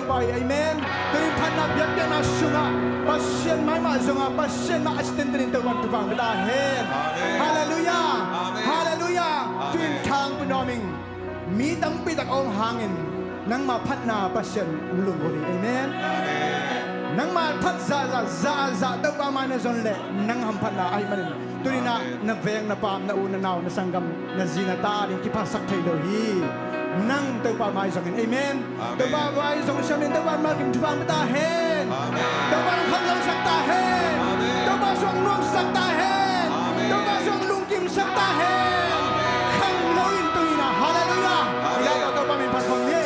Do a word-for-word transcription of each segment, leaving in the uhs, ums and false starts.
Pai, amen. Tuin phatna biakpiakna sungah Pasian maimah zongah Pasian mah a si tentenin Topan thupha pia ta hen. Halleluiah. Halleluiah. Tuin thang pia nuam ing. Mi tampi tak a om hangin nangma phatna Pasian hong lunggulh hi. Amen. Nangma phat zahzah zahzah Topa mai na zon leh nang hamphatna ahih manin tuninah na veng na pam na u na nau na sanggam na zi na ta ding kiphasak thei lo hi. Nang Topa mai zongin. Amen. Topa mai zong siamin Topa mai kim thupha pia ta hen. Topa nang khanglosak ta hen. Topa suang nuamsak ta hen. Topa suang lungkimsak ta hen. Khanglo in tuninah. Halleluiah. Ila tawh Topa min phat khong ni.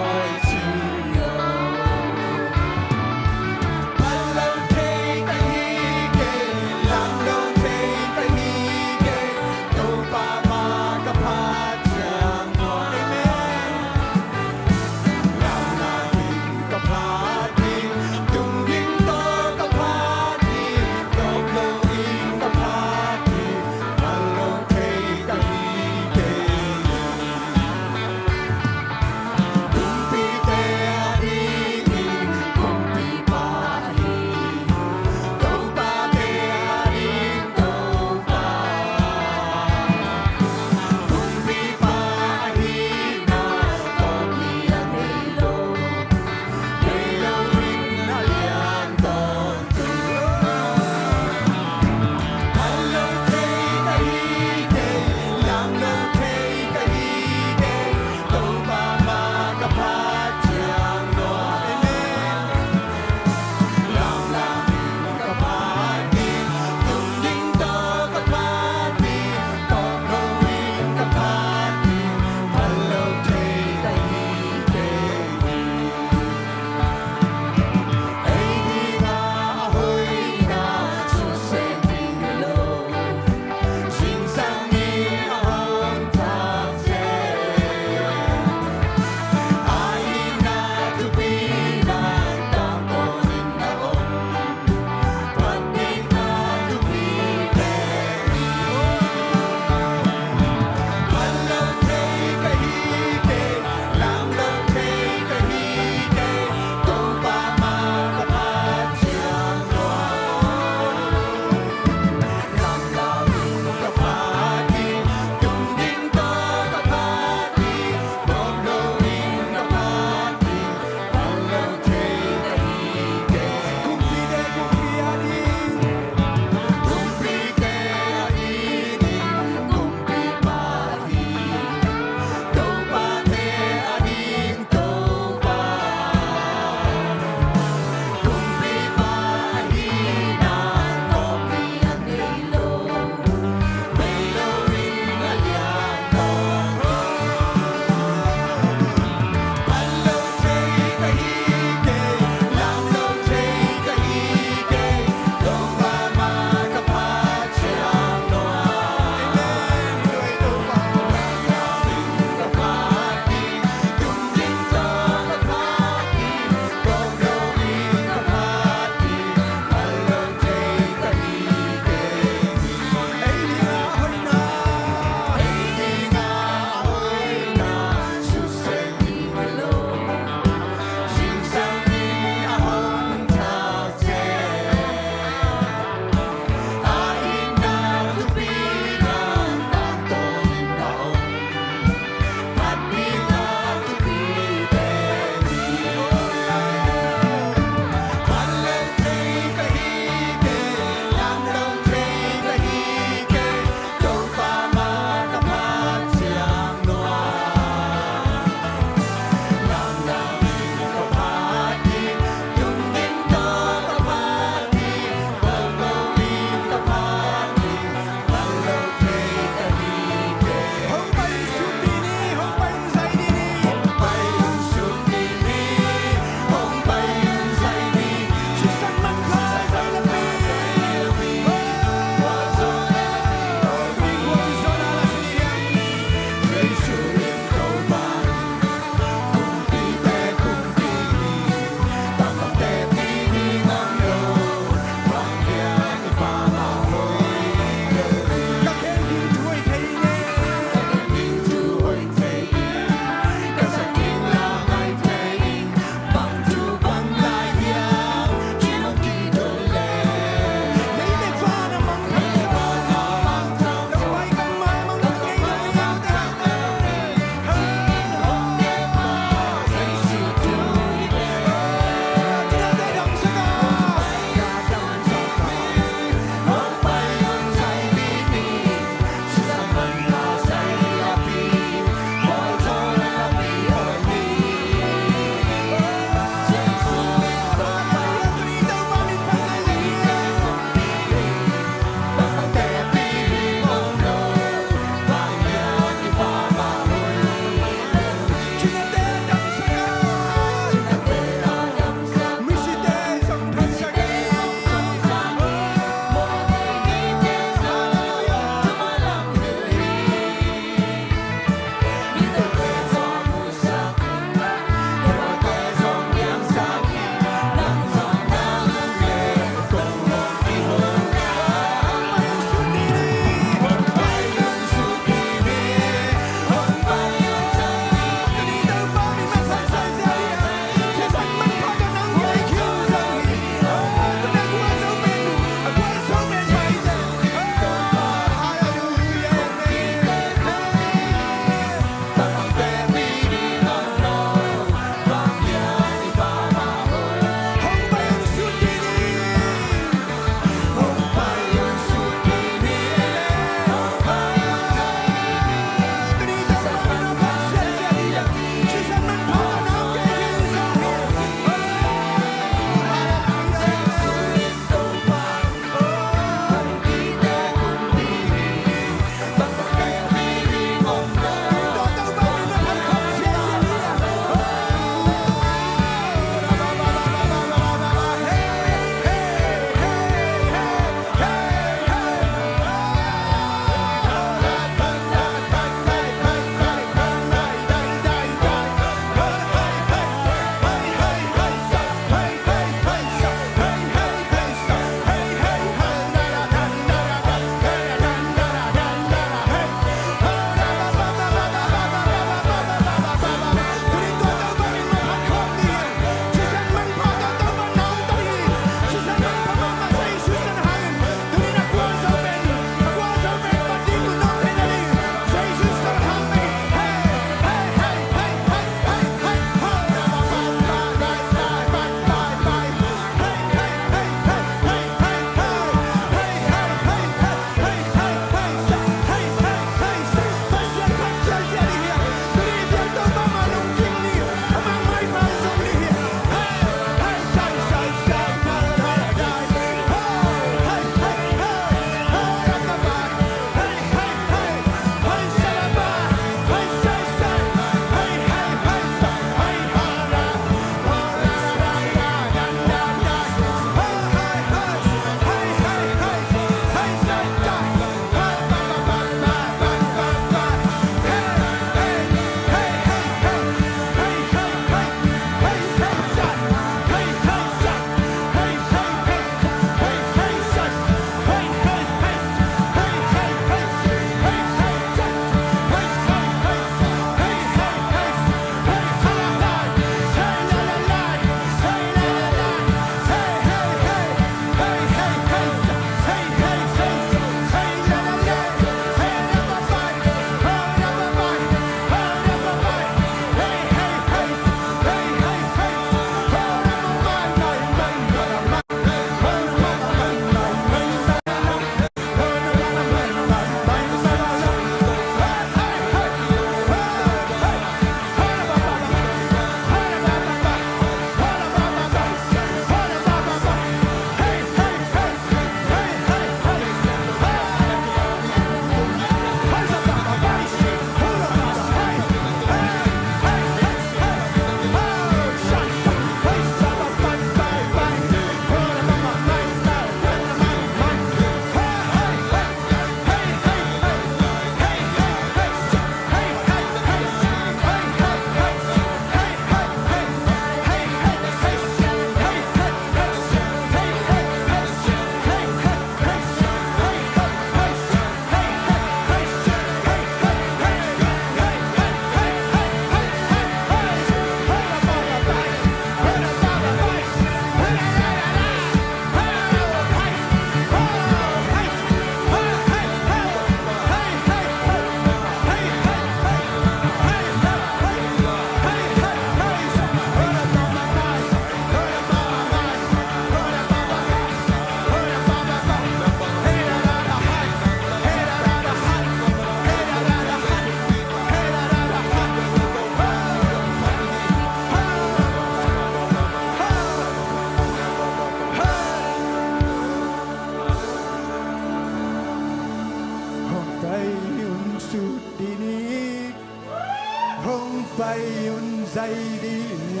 Ei un zai dih.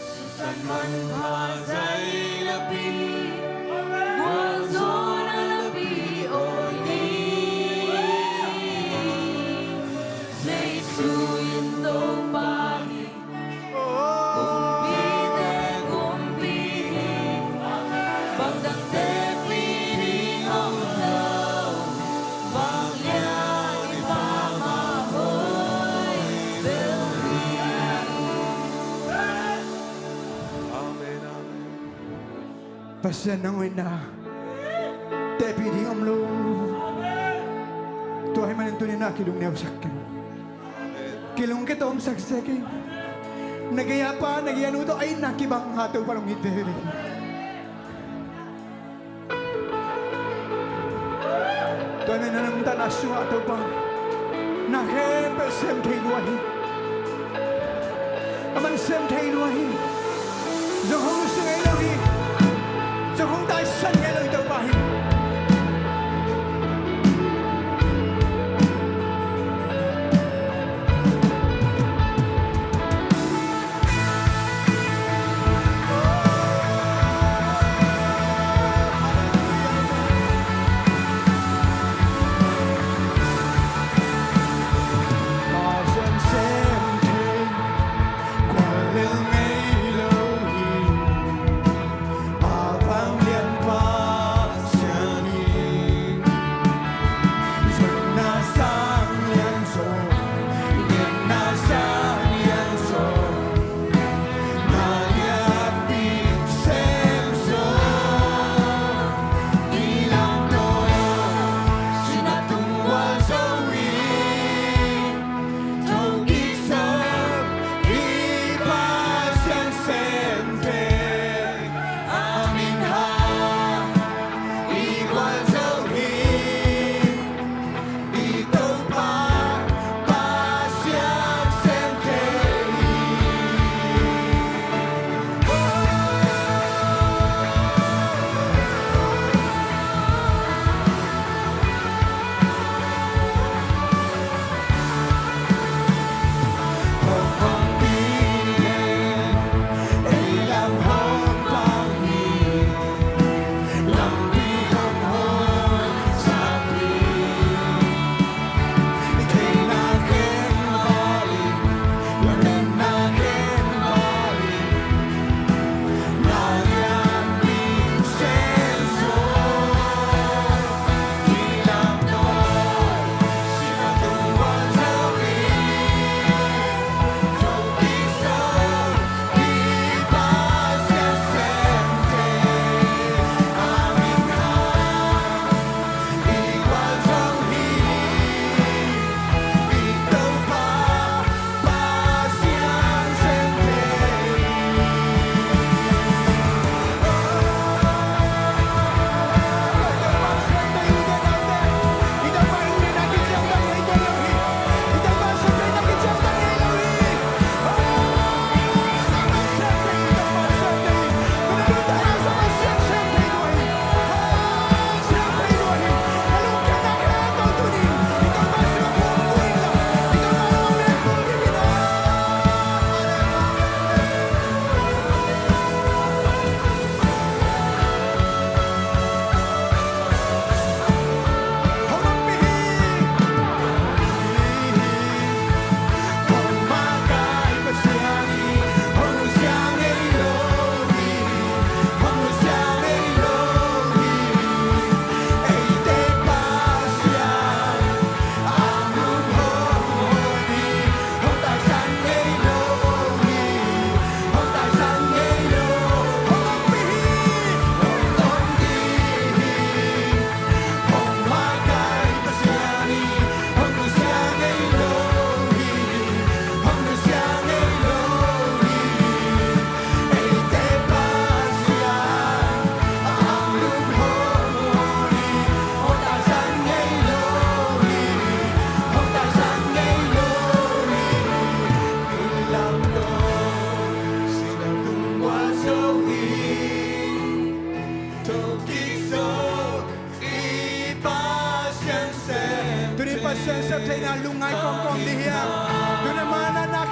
Sutsan manpha zai lapi, gualzawhna lapi awi dih. Jesu in Topa hi. Kumpite kumpi hi, bang dang tepih ding om lo, vanglian i Pa mah hoih bel hi. Amen, amen. Pasian, nang hoihna tepih ding om lo. Tua ahih manin tuni-in ah kilungneusak ken. Kilungkia tawh omsak zel ken. Na gei-a pa, na gei-a nu tawh a itna kibang a, Topa, hong it veve hi. Tua ahih manin na nuntakna sungah, Topa, na khempeuh sem thei lua hi. Aman sem thei lua hi. Zong hong nusia ngei lo hi. Zong hong taisan ngei lo hi, Topa hi. Tuni Pasian sep theihna lungngai kawmkawm dih hiam? Tuni a man a na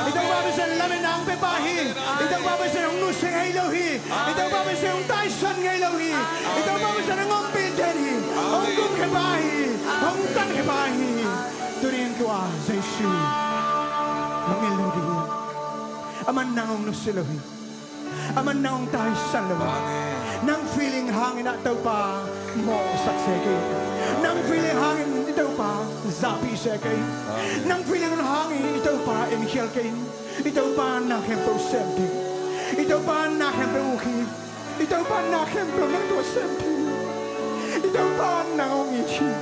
I Topa Pasian lametna hong pia pa hi. I Topa Pasian hong nusia ngei lo hi. I Topa Pasian hong taisan ngei lo hi. I Topa Pasian hong ompih den hi. Hong gumkhia pa hi. Hong tankhia pa hi. Tuni in tua Jesu hong ngil lo ding hi. Aman nang hong nusia lo hi. Aman nang hong taisan lo hi. Amen. Nang feeling hangin ah Topa mawhsak se kei. Nang feeling hangin i Topa zahpih se kei. Amen. Nang feeling hangin i Topa enkhial kei. I Topa na khempeuh sem ding. I Topa na khempeuh uk hi. I Topa na khempeuh nang tungah sem ding. I Topa nang hong it hi.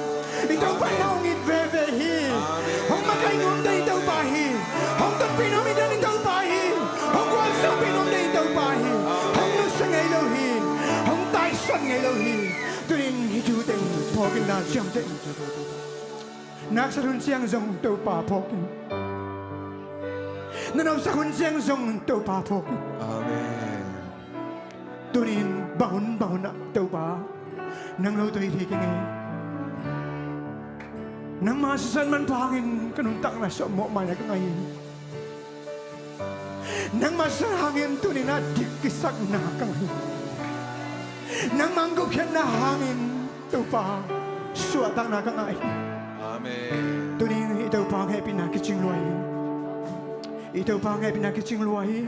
I Topa nang hong it veve hi. Amen. Hong makaih nuam den i Topa hi. Hong tonpih nuam den i Topa hi. Hong gualzawhpih nuam den i Topa hi. Amen. Hong nusia ngei lo hi. Hong taisan ngei lo hi. Tuni in hih thu teng phawk in, na ciamteh in. Na haksat hun ciang zong Topa phawk in. Na nopsak hun ciang zong Topa phawk in. Amen. Tuni in bang hun bang hun ah Topa nang lo tawh hi thei keng ei. Nangma sisan manpha hangin ka nuntakna suah mawhmai na ka ngah hi. Nangma sisan hangin tuni in ah dik kisakna ka ngah hi. Nangma gupkhiatna hangin Topa suahtakna ka ngah hi. Amen. Tuni in i Topa hong hehpihna kicing lua hi. I Topa hong hehpihna kicing lua hi.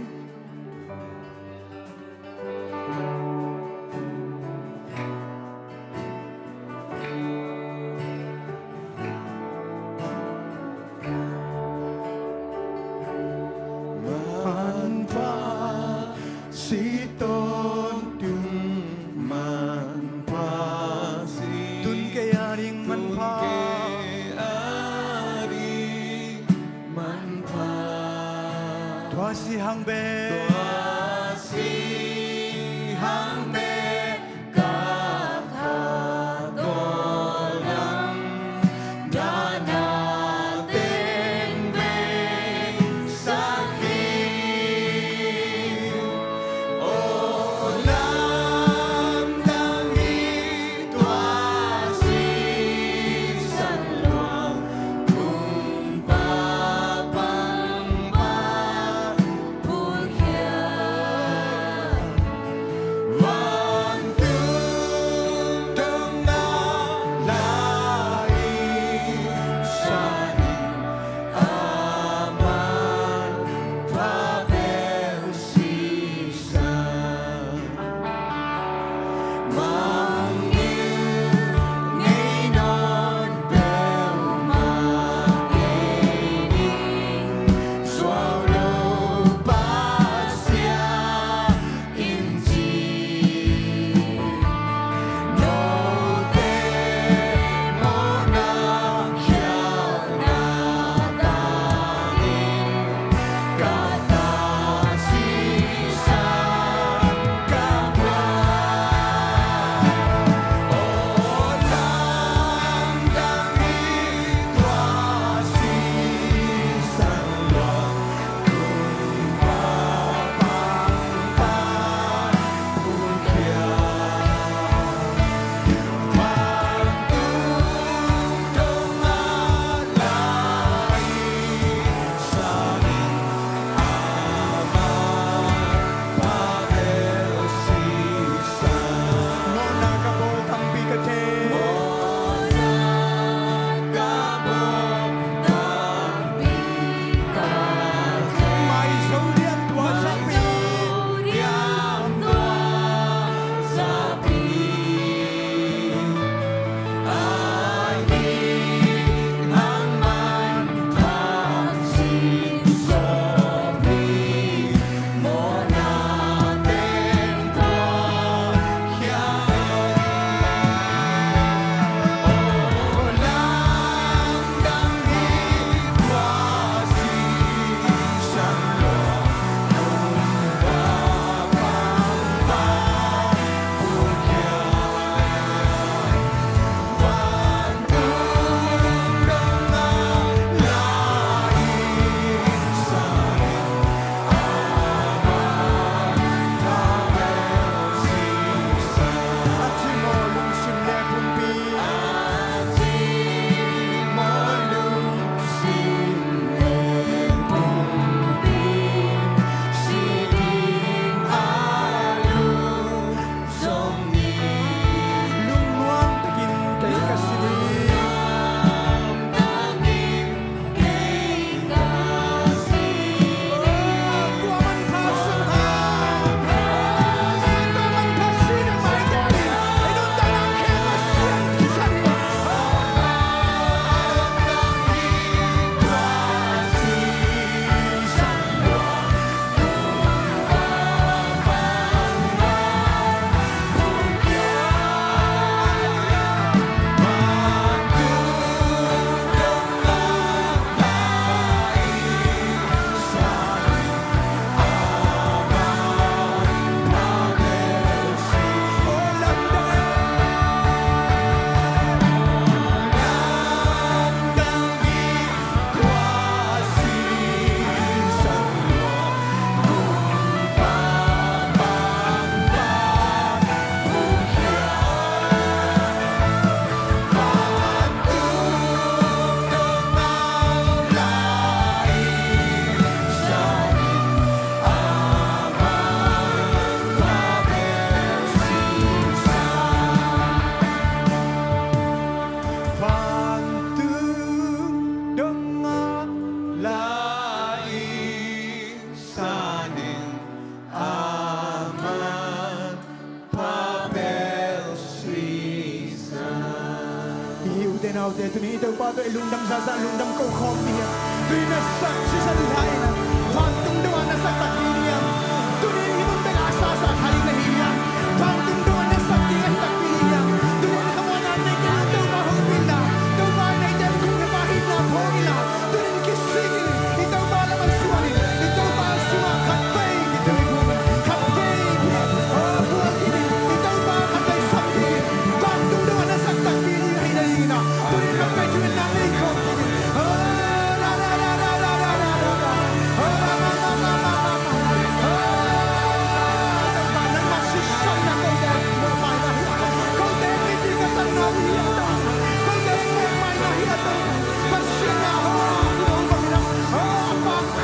Manpha si tawntung, manpha si. Tun kei a ding manpha. Tun kei a ding manpha. Tua si hang bek. Tua si hang bek. Ka kha Kawlgam dahna teng beisak hi. Aw lamdang hi tua sisan luang, kumpa pangpa pulkhia Topa tawh i lungdam zahzah lungdam ko khawm ding hiam? Tuni na sak sisan lai na vantung deuh a na sak takpi ding hiam? Tuni in hih mun bek a sasa kha ding na hi hiam? Vantung deuh a na sak ding a hi takpi ding hiam? Tuni in khamuanna nei kei in Topa hopih inla, Topa neite in kong hepha hihna phawk inla, tuni in kisik in i Topa lam ah zuan in i Topa sungah khat vei kithum in, khat vei kithum in, oh, buak in i Topa khat vei sam ding in, vantung deuh a na sak takpi ding ahi na ding in ah, tuni in khat vei thu in nang nei khawm ding in. Oh, ra, ra, ra, ra, ra, ra, ra, ra, ra. Oh, ra, ra, ra, ra, ra, ra, ra, ra. Oh, Topa nangmah sisanna kote a mawhmaina hi a, kote mipi ka tanna hi a, kote sawtmaina hi a, Pasian a, oh, oh, oh, oh, oh, oh,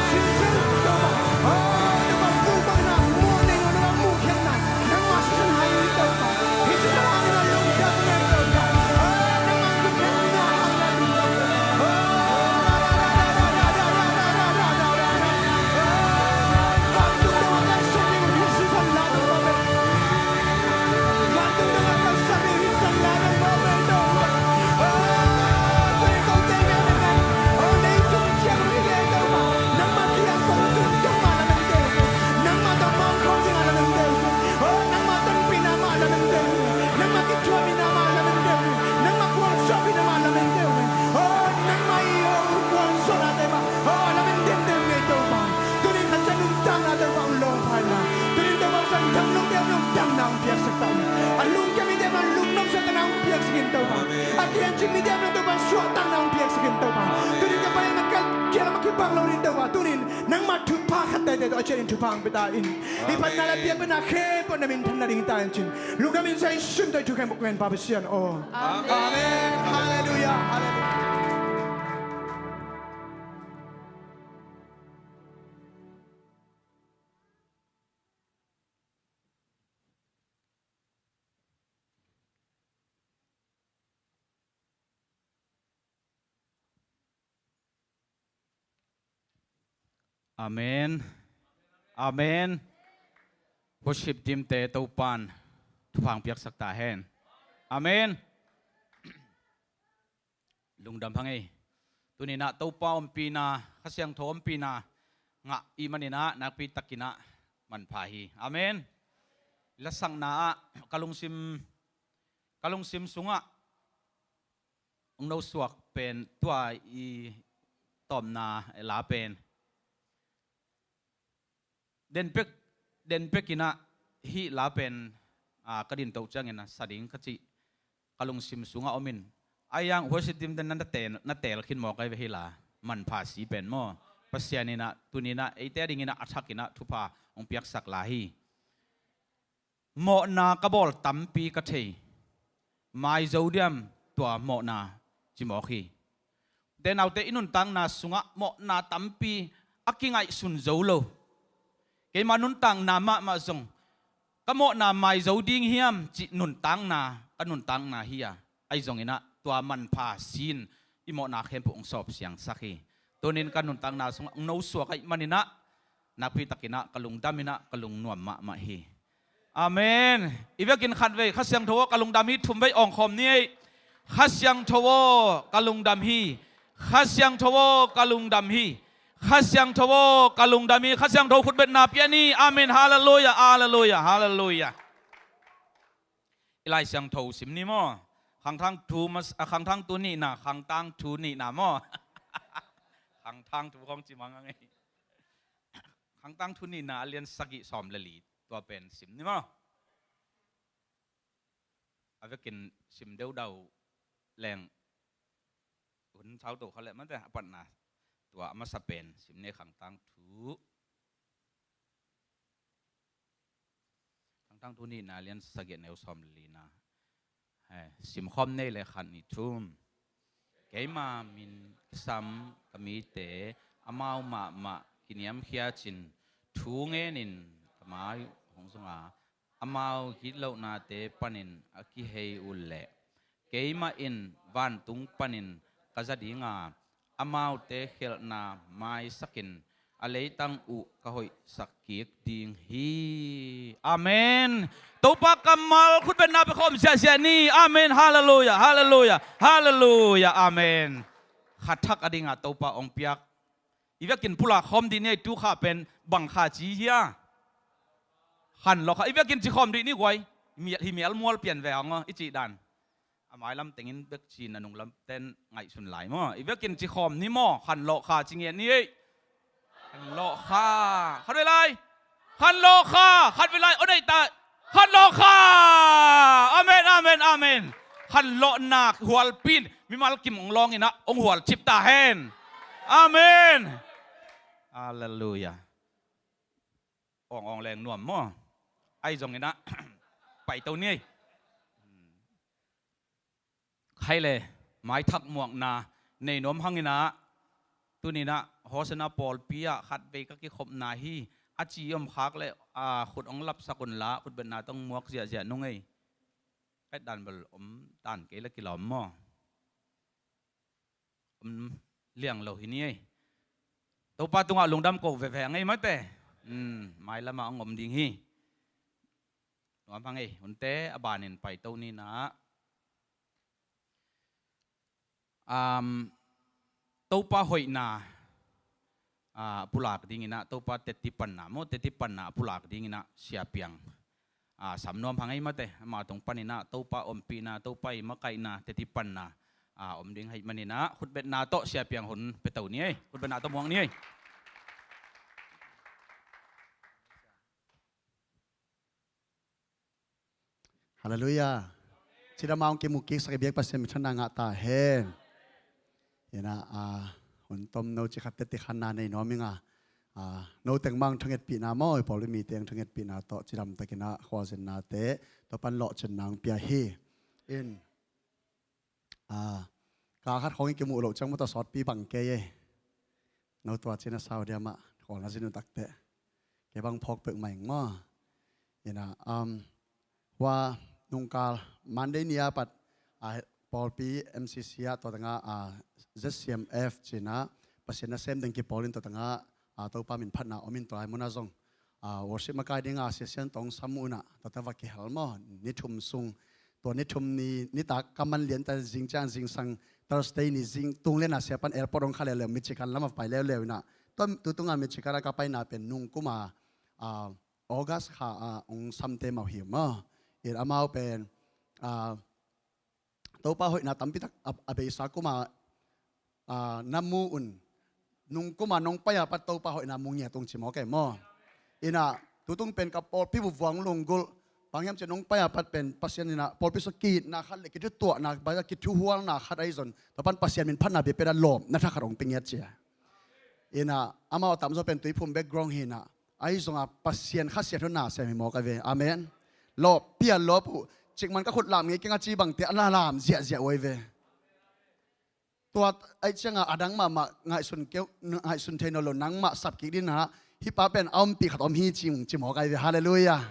Tuni in Kha Siangtho nungtakna Topa hong lawngpha inla, tuni in Topa Siangtho nungdam nungdamna hong piaksak ta in. A lungkia mite mah lungnuamsiatna hong piaksak in Topa. A kihencing mite mah Topa suahtakna hong piaksak in Topa. Tuni in ka pai a man ka kial a man kibang lo in Topa. Tuni in nangmah thupha khat teitei tawh a ciat in thupha hong pia ta in. Hih phatna le piakpatna khempeuh na minthan nading ta in cin. Lungdam in Jesu min tawh i thu khempeuh ngen Pa Pasian aw. Amen. Halleluiah. Halleluiah. Amen. Amen. Worship team te Topan thupha hong piaksak ta hen. Amen. Lungdam hang ei. Tuni in ah Topa ompihna, Kha Siangtho ompihna ngah i hih manin ah nakpi takin ah manpha hi. Amen. Lasakna ah ka lungsim, ka lungsim sungah hong nosuak pen tua i tawpna la pen den pek, den pek in ah hih la pen, a, ka din toh ciangin a sa ding ka cih ka lungsim sungah om in. Ahi hang worship team te na, na teel, na teel khin mawk ahi ve hih la. Manpha si pen maw. Pasian in ah tuni in ah eite a dingin ah a thak in ah thupha hong piaksak la hi. Mawhna ka bawl tampi ka thei. Mai zo diam tua mawhna ci mawk hi. Te naute i nuntakna sungah mawhna tampi a kingaihsun zo lo. Keima nuntakna mahmah zong ka mawhna mai zo ding hiam cih nuntakna ka nuntakna hi a. Ahi zongin ah tua manpha si-in i mawhna khempeuh hong sawp siangsak hi. Tuni in ka nuntakna sungah hong nosuak ahih manin ah nakpi takin ah ka lungdam in ah ka lungnuam mahmah hi. Amen. I vekin khat vei Kha Siangtho aw ka lungdam hi, thum vei awngkhawm ni ei. Kha Siangtho aw ka lungdam hi. Kha Siangtho aw ka lungdam hi. Kha Siangtho aw ka lungdam hi. Kha Siangtho khutbetna pia ni. Amen. Halleluiah. Halleluiah. Halleluiah. I Lai Siangtho sim ni maw? Khangthang thu mas-, a, Khangthang thu nihna, Khangthang thu nihna maw? Khangthang thu khawng ci mang a ngei. Khangthang thu nihna a lian sagih sawm le li tua pen sim ni maw? A vekin sim deudau leng hun sauto kha leh mate a patna tua a masa pen sim ni Khangthang thu. Khangthang thu nihna lian sagih neu sawm le lina. He, simkhawm nei le khat nih thum. Keima min kisam ka mite amau mahmah kiniamkhiat in thu ngenin ka mai hong zong a, amau gitlohnate panin a kihei uh leh keimah in vantung panin ka za ding a, amaute khialhna maisakin a leitang uh ka hoihsak kik ding hi. Amen. Topa kammal khutbetna pia khawm ziahziah ni. Amen. Halleluiah, halleluiah, halleluiah. Amen. Kha thak a dingah Topa hong piak. I vekin pulak khawm dih ni ei, tu kha pen bang kha ci hia? Khanlawh kha. I vekin ci khawm dih ni guai. Hi mial, hi mial mual pian ve hong aw, i cih dan. A mailam tengin bek ci na nunglam ten ngaihsun lai maw. I vekin ci khawm ni maw, khanlawh kha ci ngiat ni ei. Khanlawh kha. Khat vei lai. Khanlawh kha. Khat vei lai. Aw nei ta. Khanlawh kha. Amen, amen, amen. Khanlawhna hualpi in mimal kim hong lawng inah hong hual cip ta hen. Amen. Halleluiah. Awng awng leng nuam maw. Ahi zonginah paito ni ei. Khai le, maithak muakna nei nuam hanginah, tuninah Hosana pawlpi ah khat vei ka kikhopna hi, a ci om khak le, a, khut hong lapsak unla, khutbetna tawh hong muak ziahziah nung ei. Kaih dan bel om tan kei le kilawm maw. Om liang lo hi ni ei. Topa tungah lungdam ko veve a ngei mate. Hmm, mailamah hong om ding hi. Nuam hang ei, hunte a banin paito ninah. Um, Topa hoihna, ah, pulak dinginah, Topa teti panna maw, teti panna pulak dinginah siapiang, ah, sam nuam hang ei mate, ama tung paninah, Topa ompihna, Topa i makaihna, teti panna, ah, om ding hei maninah, khutbetna tawh siapiang hun peto ni ei, khutbetna tawh muak ni ei. Halleluiah. Cidam a hong kimu kiksak i biak Pasian minthanna ngah ta hen. Inah, a, hun tom no ci khat teti khanna nei nuam inga. A, no teng mang thungetpihna maw, i pawlpi mite ang thungetpihna tawh cidam takinah khualzinnate tawh pan lawhcinna hong pia hi. In. A, kal khat khawng i kimuh loh ciang mawtaw sawtpi bang kei ei. No tua cina sau dia mah, khualna zin uh takte. Kei bang phawk pek maing maw. Inah, um, hua nungkal Monday ni a pat, a, pawlpi M C C ah tua tangah, a, Z C M F cinah, Pasian nasem deng kipawl in tua tangah, a, Topa min phatna om in tua lai munah zong. A, worship makai dinga Siasian tawh hong sam unah, tua ta va kihel maw, ni thum sung, tua ni thum ni, nitak ka man lian ta zing ciang zingsang Thursday ni zing tung lianah siapan airport hong kha leuleu, Michigan lamah pai leuleu inah. Tua tutunga Michigan ah ka paina pen nungkuma, a, August kha ah hong samte mah uh hi maw. In amau pen, a, Topa hoihna tampitak a, a beisa kuma, a, na mu un. Nungkuma nong pai a pat Topa hoihna mu ngiat ung ci maw kei maw. Inah, tutung pen ka pawlpi bup vuang lunggulh. Bang hiam ci nong pai a pat pen Pasian inah pawlpi sung kiitna khat le kithutuahna, bai a kithuhualna khat ahi zon. Tua pan Pasian min phatna bia pen a lawpna thakhat hong pi ngiat cia. Inah, amau a tamzaw pen Tuiphum background hi inah. Ahi zonga Pasian khasia thu na sem hi maw ka ve. Amen. Lawp pia lawp uh. Cikman ka khut lam ngei keng a ci bangte a na lam ziahziah uh ahi ve. Tua ahi cianga a dang mahmah ngaihsun keu, ngaihsun thei nawn lo nangmah sap kik dinah. Hih pa pen a ompih khat om hi ci ung ci maw ka hi ve. Halleluiah.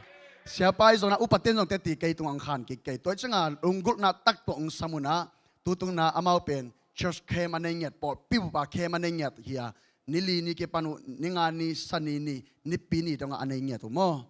Siapa ahi zongna upaten zong teti kei tung ang khan kik kei. Tua ahi cianga lunggulhna tak tua ung sam unah. Tutunna amau pen church camp a nei ngiat, pawlpi bupa camp a nei ngiat hi a. Ni li ni kipan uh, ni nga ni, sani ni, nipi ni dongah a nei ngiat uh maw.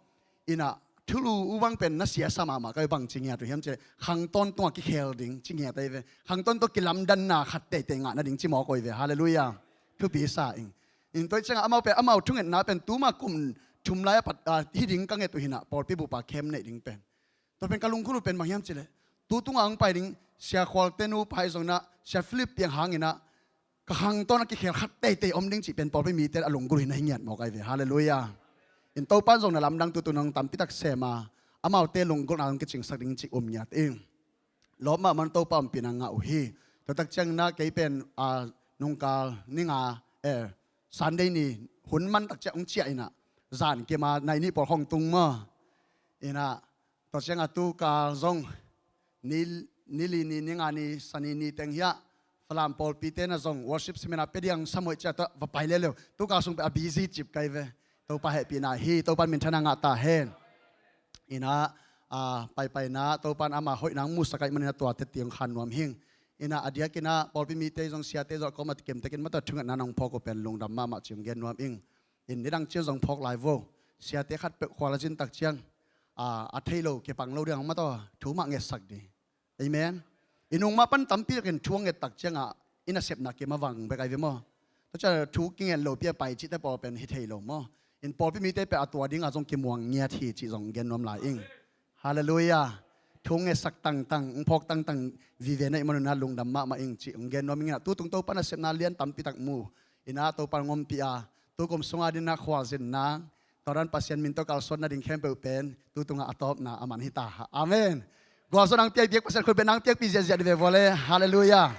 Inah, thulu uh bang pen na siasa mahmah ka hi bang ci ngiat uh hiam ci le, khangtawn tungah kikhel ding ci ngiat ahi ve. Khangtawn tungah kilamdanna khat teitei ngah nading ci mawk uh ahi ve. Halleluiah. Thupi sa ing. In tua ciangah amau pen, amau thungetna pen tuma kum thum lai a pat, a, hi ding ka nget uh hinah, pawlpi bupa camp neih ding pen. Tua pen ka lungkhul uh pen bang hiam ci le, tu tungah hong pai ding Sia Khualte nupa ahi zongnah, Sia Philip piang hanginah, ka khangtawn a kikhel khat teitei om ding cih pen pawlpi mite a lunggulh hi na hi ngiat mawk ahi ve. Halleluiah. In Topan zong na lamdang tutu nang tampitak sem a, amaute lunggulhna zong kicingsak ding cih um ngiat ing. Lawp mahmah Topa ompihna ngah uh hi. Tuatak ciangna kei pen, a, nungkal ni nga, eh, Sunday ni hun man tak ciah hong ciah inah, zan kima nai nih pawl khong tung maw. Inah, tua ciangah tukal zong ni, ni li ni, ni nga ni, sani ni teng hiah Falam pawlpite na zong worship seminar pia ding sam hoih ciah tua va pai leuleu. Tukal sung pen a busy cip kai ve. Topa hehpihna hi, Topa minthanna ngah ta hen. Inah, a, paipaina Topan ama hoihna hong musak ahih maninah tua teti hong khan nuam hing. Inah a diakinah pawlpi mite zong siate zong a kawm a kemtekin mata thungetna nong phawk uh pen lungdam mahmah ci hong gen nuam ing. In nidang ciang zong phawk lai vo. Siate khatpeuh khual a zin tak ciang, a, a thei lo, kipang lo ding a om mah tawh thu mah ngetsak ding. Amen. I nung mah pan tampi takin thu a nget tak ciangah i nasepna kim a vang bek ai ve maw? Tua ciang thu kinget lopi a pai cihte pawl pen hi thei lo maw? In pawlpi mite pen a tua dingah zong kimuang ngiat hi cih zong gen nuam lai ing. Halleluiah. Thu ngetsak tangtang, ung phawk tangtang vive na ih manun ah lungdam mahmah ing cih ung gen nuam ing. Inah tutung Topa nasepna lian tampi tak mu. Inah Topa hong ompih a, tukum sungah dinah khualzinna, tua dan Pasian min tawh kalsuan nading khempeuh pen tutungah a tawpna a man hi ta. Amen. Gualzo nang piak biak Pasian khut beng nang piakpih ziahziah dih ve vua le. Halleluiah.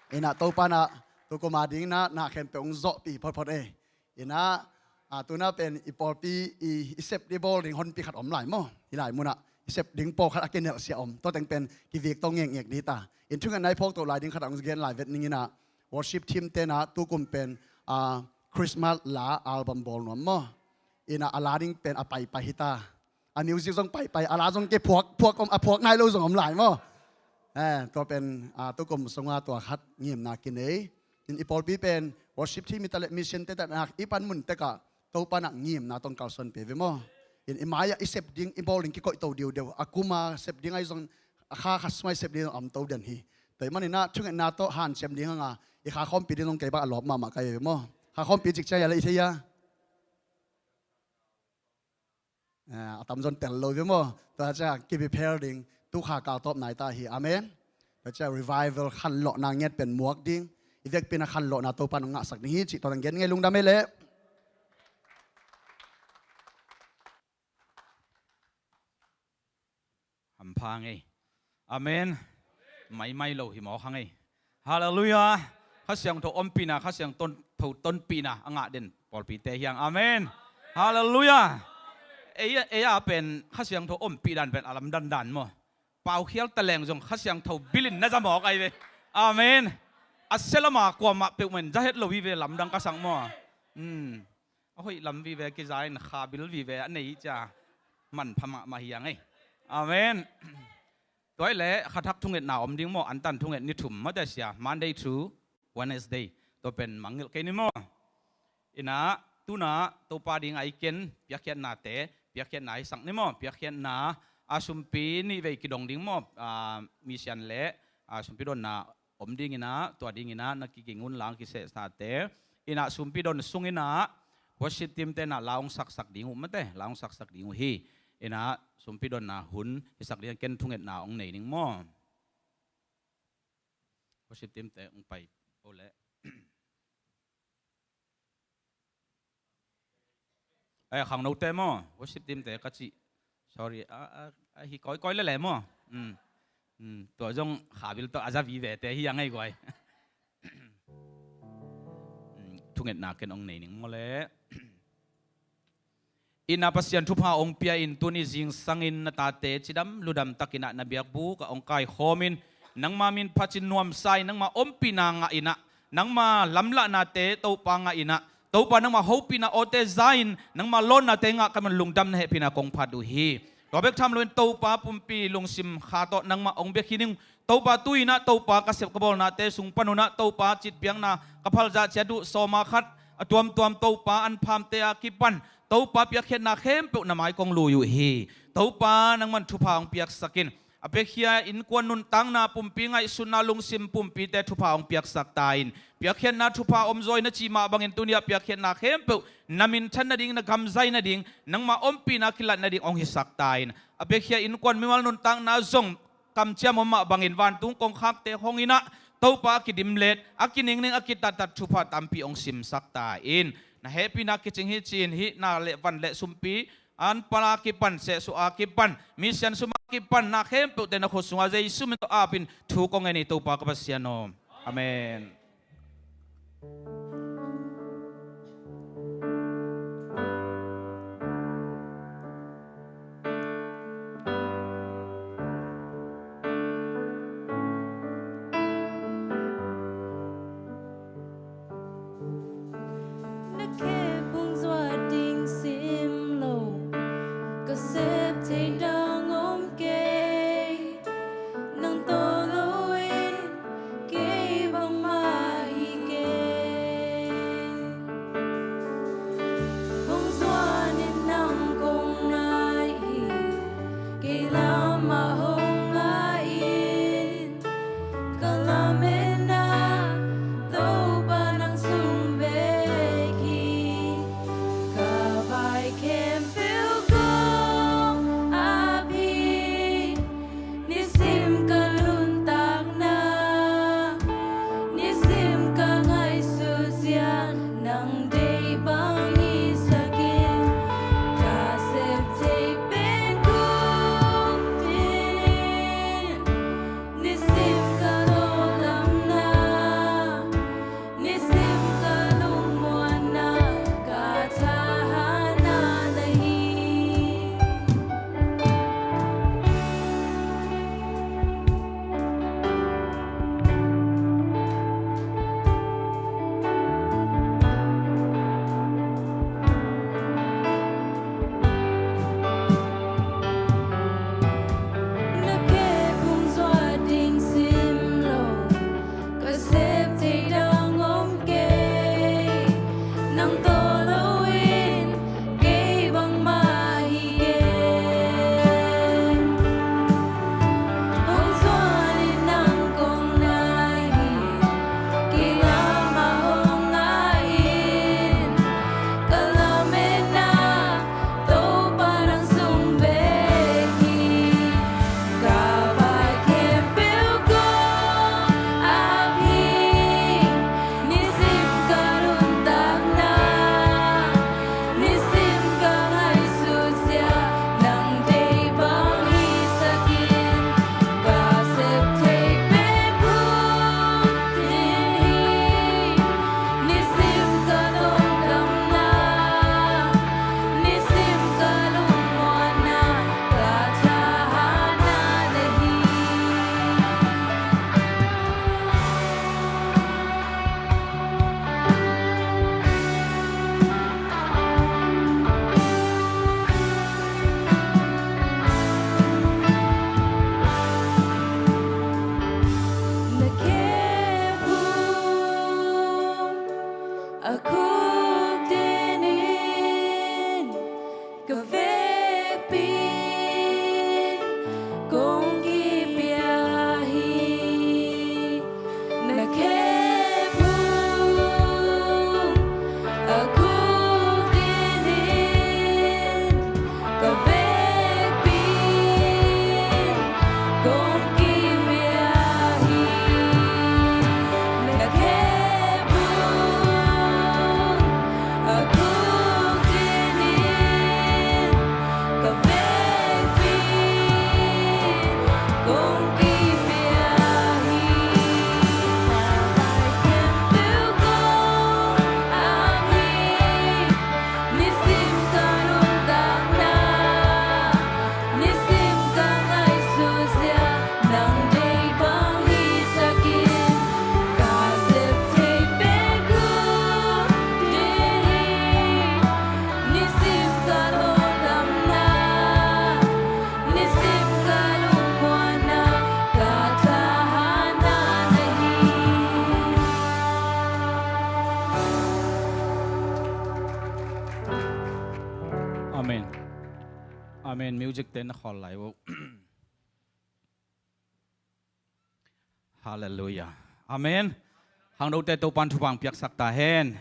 Inah Topa nah tukum a ding nah na khempeuh hong zawhpih photphot ei. Inah, a, tuna pen i pawlpi i, i sep ding bawl ding honpi khat om lai maw? Hi lai munah i sep ding pawlkhat a kinelhsia om. Tua teng pen kivik tawh ngekngek ding ta. In thungetna i phawk to lai ding khat a hong gen lai vet ning inah, worship team tenah tukum pen, a, Christmas la album bawl nuam maw? Inah a la ding pen a paipai hi ta. A music zong paipai, a la zong kei phuak, phuak om, a phuak nai lo zong om lai maw? Eh, tua pen, a, tukum sunga tua khat ngimna kinei. In i pawlpi pen worship team i ta le mission te ta nak i pan mun tekah Topa nak ngimna tong kalsuan pe ve maw? In i mai-ah i sep ding, i bawl ding kikoih to diudeu. A kuma sep ding ai zong, a kha khat sumai sep ding zong am to den hi. Tua i maninah thungetna tawh hanciam ding hanga i kha khawmpi ding zong kei bak a lawp mahmah kai ve maw? Kha khawmpi cikciang ya le i thei a. A, a tamzon tel lo ve maw? Tua ciah kibiphel ding tukha kaltawp nai ta hi. Amen. Tua ciah revival khanlawhna ngiat pen muak ding, i vekpi na khanlawhna Topa nong ngahsak ding hi cih tua nang gen ngei lungdam ei leh. Hampha ngei. Amen. Maimai lo hi mawk hang ei. Halleluiah. Kha Siangtho ompihna, Kha Siangtho tonpihna a ngah den pawlpite hiang. Amen. Halleluiah. Ei, ei a pen Kha Siangtho ompih dan pen a lamdang dan maw? Paukhial taleng zong Kha Siangtho bilin na za mawk ai ve. Amen. A selama kuamah peuhmah in za het lo hi ve lamdang ka sang maw? Hmm. A hoih lam vive kiza in khabil vive a nei cia manpha mahmah hiang ei. Amen. Tua i le khathak thungetna om ding maw? Antan thunget ni thum mate sia, Monday to Wednesday. Tua pen mangngilh kei ni maw? Inah tuna Topa ding a i ken piakkhiatnate, piakkhiatna i sak ni maw? Piakkhiatna a sumpi nih vei kidong ding maw? A, misian le a sumpi donna om dinginah, tua dinginah na kiging un lang kisehsate. Inah sumpi don sunginah worship team tenah la hong saksak ding uh mate, la hong saksak ding uh hi. Inah sumpi donna hun hisak ding ken thungetna hong nei ning maw? Worship team te hong pai o leh. Eh, khangnote maw? Worship team te ka cih. Sorry, a, a, a hi kawikawi lele maw? Mm. Mm. Tua zong khabil tawh a za vivete hi a ngei guai. Mm. Thungetna ken ong nei ning maw le? Inah Pasian thupha ong pia in tuni zingsangin na tate cidam ludam takinah na biakbuk ah ong kaikhawmin nangma min phatin nuamsa in nangma ompihna ngah inah nangma lamlahnate Topa ngah inah, Topa nangma hopihna awte za-in nangma lawnnate ngah ka man lungdamna hehpihna kong phat uh hi. Tua bek tham loin Topa pumpi lungsim kha tawh nangmah hong biakhi ning. Topa tu-inah Topa ka sep ka bawlnate sung panunah Topa citbiakna ka phalzah ciat uh sawma khat a tuamtuam Topa an phamte a kipan Topa piakkhiatna khempeuh na mai kong lui uh hi. Topa nangman thupha hong piaksakin a piakhia innkuan nuntakna pumpi ngaihsutna lungsim pumpite thupha hong piaksak ta in. Piakkhiatna thupha omzawi na cih mah bangin tuni-ah piakkhiatna khempeuh na minthan nading, na gamzai nading, nangmah ompihna kilat nading hong hisak ta in. A piakhia innkuan mimal nuntakna zong kamciam om mah bangin vantung kongkhakte hong inah Topa a kidimlet, a kiningning, a kitattat thupha tampi hong simsak ta in. Na hehpihna kicing hi ci-in hih na le van le sumpi an pala kipan, sehsuah a kipan, misian suma kipan, na khempeuhte na khut sungah Jesu min tawh apin thu kong ngen hi Topa ka Pasian aw. Amen. Na khe phung zuat ding sim lo, ka sep thei dang om kei. Nang tawh lo in kei bangmah hi kei. Nang tawh loin kei bangmah hi ken. Hong zuanin nang kong nai hi. Kei lamah hong ngai in. Ka lametna Topa nang sung bek hi. Ka vai khempeuh kong ap hi. Nisim ka nuntakna, nisim ka ngaihsutzia, nang deih bang hisak in. Ka sep thei pen phung ding hi. Nisim ka lungdamna, nisim ka lungmuanna, ka thahatna na hi. Na khephung a khuk dinin ka vekpi-in kong kipia hi. Na khephung a khuk dinin ka vekpi-in kong kipia hi. Na khephung a khuk dinin ka vekpi-in kong kipia hi. Ka vai khempeuh kong ap hi. Nisim ka nuntakna, nisim ka ngaihsutzia, nang deih bang hisak in. Ka sep thei pen phung ding hi. Nisim ka lungdamna, nisim ka lungmuanna, ka thahatna na hi. Amen. Amen. Music te na khawl lai uh. Halleluiah. Amen. Hangnote Topan thupha piaksak ta hen.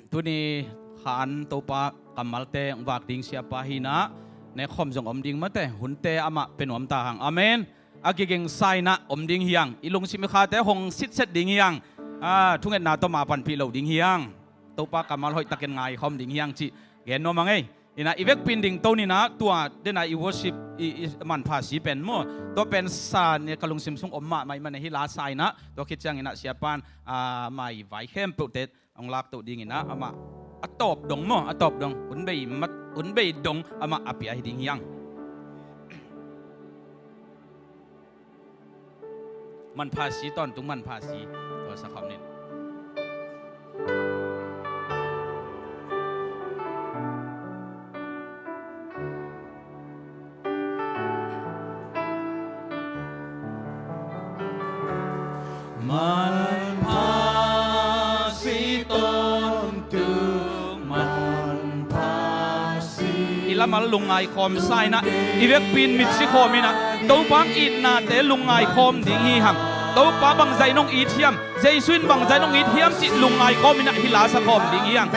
Tuni khan Topa kammalte vak ding siapa hi-in ah, nekhawm zong om ding mate, hunte amah pia nuam ta hang. Amen. A kiging sa-in ah om ding hi hang. I lungsim i khate hong sitset ding hi hang. Ah, thungetna tawh mah panpih lo ding hi hang. Topa kammal hoihtakin ngaikhawm ding hi hang cih gen nuam hang ei. In ah i vekpi-in dingto ni-in ah, tua den ah i worship, i, i manpha si pen maw, tua pen sa-in ka lungsim sung om mahmah ahih manin hih la sa-in ah, tua khit ciangin ah siapa'n, ah, mai vai khempeuhte hong laktoh dingin ah, amah a tawp dong maw, a tawp dong, hun bei mat, hun bei dong amah a pia hi ding hi hang. Manpha si, tawntung manpha si, tua sa khawm ni. Manpha si, tawntung manpha si. I lamal lungngai khawm sa-in ah, i vekpi-in mitsi khawm in ah, Topa itnate lungngai khawm ding hi hang. Topa bangzah in hong it hiam, Jesu in bangzah in hong it hiam cih lungngai khawm in ah hih la sa khawm ding hi hang.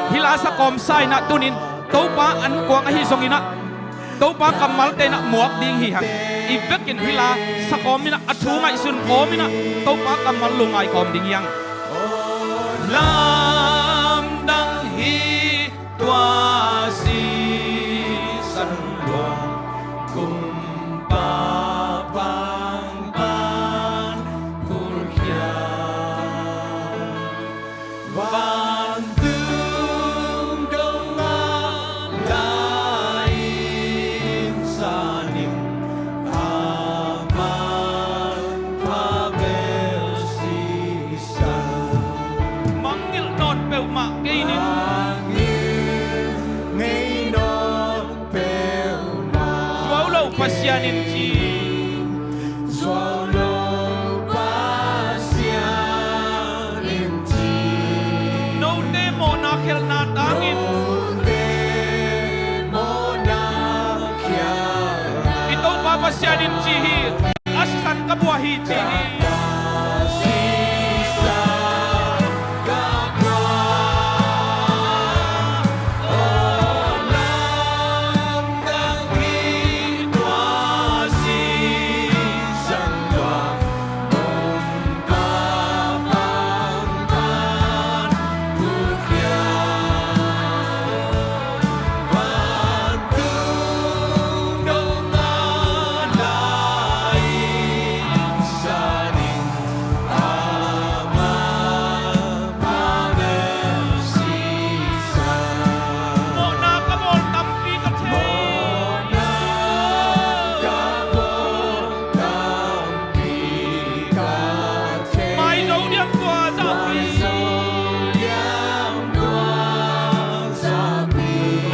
Hih la sa khawm sa-in ah tuni-in Topa ankuang ahi zongin ah, Topa kammalte in ah muak ding hi hang. I vekin hih la sa khawm in ah, a thu ngaihsun khawm in ah, Topa kammal lungngai khawm ding hi hang. Lamdang hi tua sisan luang, kumpa pangpan pulkhia. Vantung dong a la-in sanin, a manpha bel sisan. Mangngilh nawn peuhmah kei ning. Mangngilh ngei nawn peuhmah. Zuau lo Pasian in ci. Zuau lo Pasian in ci. Note Sian in ci hi. A sisan ka buah hi ci hi.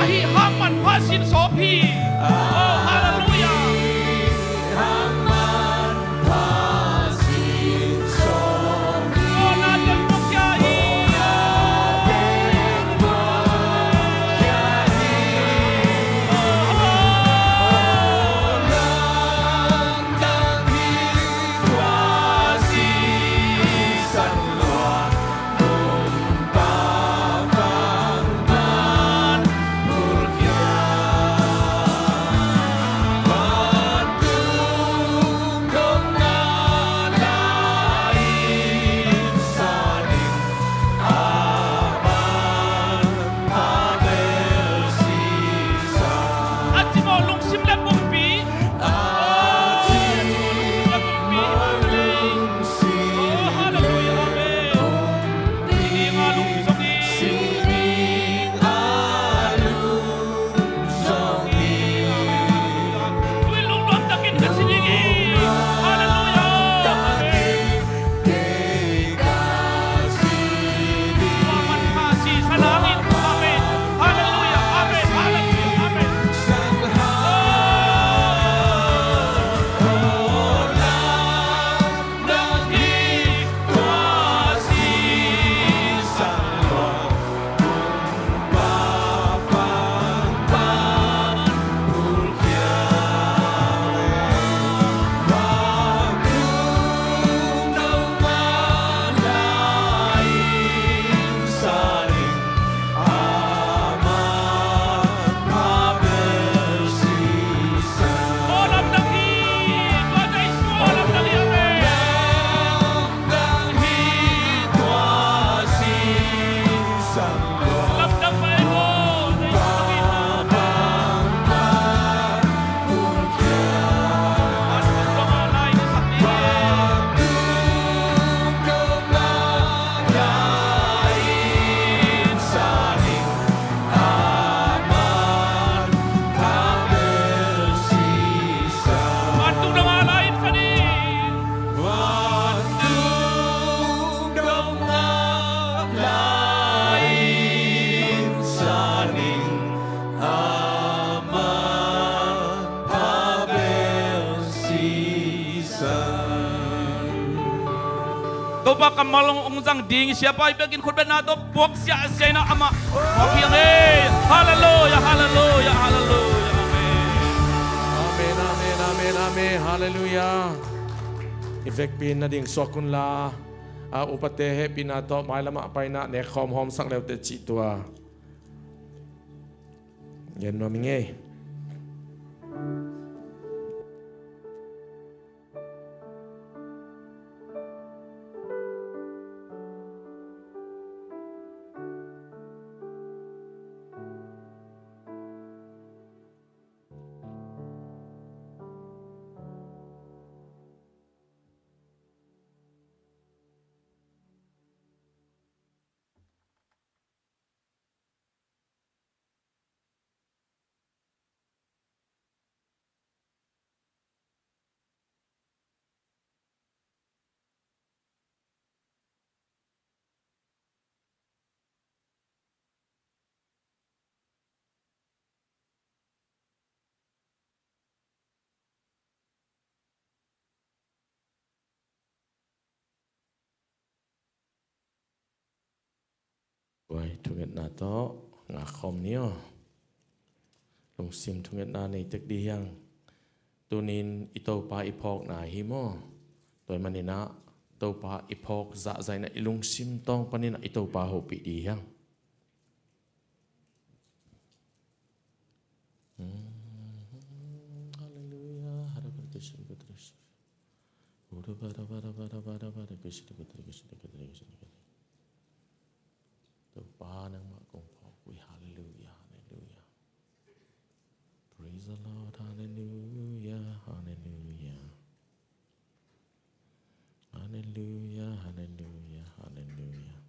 Ahi hang manpha sin sawp hi. Oh, hallelujah. Topa kammal hong zang ding siapa i biakinn khutbetna tawh puak siahsiah in amah mawk hi hang e. Halleluiah, halleluiah, halleluiah. Amen. Amen, amen, amen, amen. Halleluiah. I vekpi in na ding suak un la, a upate hehpihna tawh mailamah paina nek khawm hawmsak leute cih tua gen nuam ing ei. Tua i thungetna tawh ngak khawm ni aw. Lungsim thungetna nei tek dih hiang. Tunin i Topa i phawkna hi maw? Tua ahih maninah Topa i phawk zahzah inah i lungsim tawng paninah i Topa hopih dih hiang. Hallelujah. Topa nangmah kong phawk uh hi. Hallelujah, hallelujah. Praise the Lord, hallelujah, hallelujah. Hallelujah, hallelujah, hallelujah.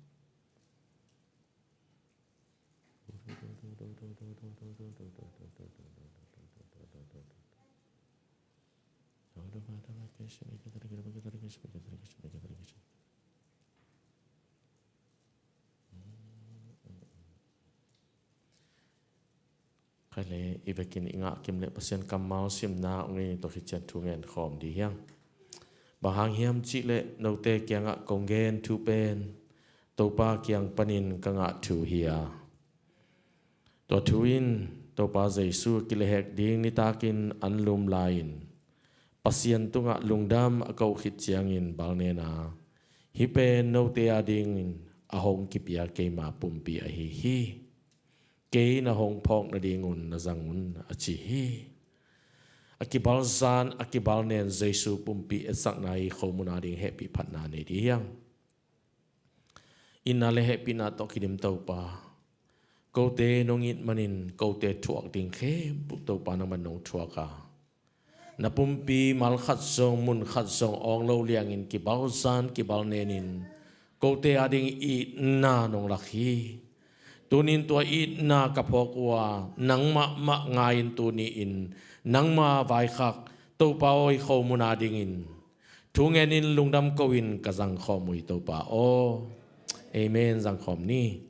Khai le i vekin i ngah kim le Pasian kammal simna ung i, tua khit ciang thu ngen khawm dih hiang. Bang hang hiam cih leh note kiangah kong gen thu pen Topa kiang panin ka ngah thu hi a, tua thu in Topa Jesu a kilehhek ding nitakin an lum lai-in Pasian tungah lungdam a ko khit ciangin balnena, hih pen note adingin a hong kipia keima pumpi ahi hi. Kei na hong phawk nadingun na zang un, a ci hi. A kibalzan a kibalnen Jesu pumpi etsakna i khomun ading hehpih phatna nei dih hiang. Itna le hehpihna tawh kidim Topa, kote nong it manin kote thuak ding khempeuh Topa nangman nong thuak a, na pumpi mal khat zong mun khat zong awng lo liangin kibalzan kibalnenin kote ading itna nong lak hi. Tunin tua itna ka phawk uh a, nangmah mah ngai-in tuni-in nangma vaikhak Topa aw, i khomun adingin thu ngenin lungdam ko-in ka zangkhawm uh hi Topa aw. Amen. Zangkhawm ni.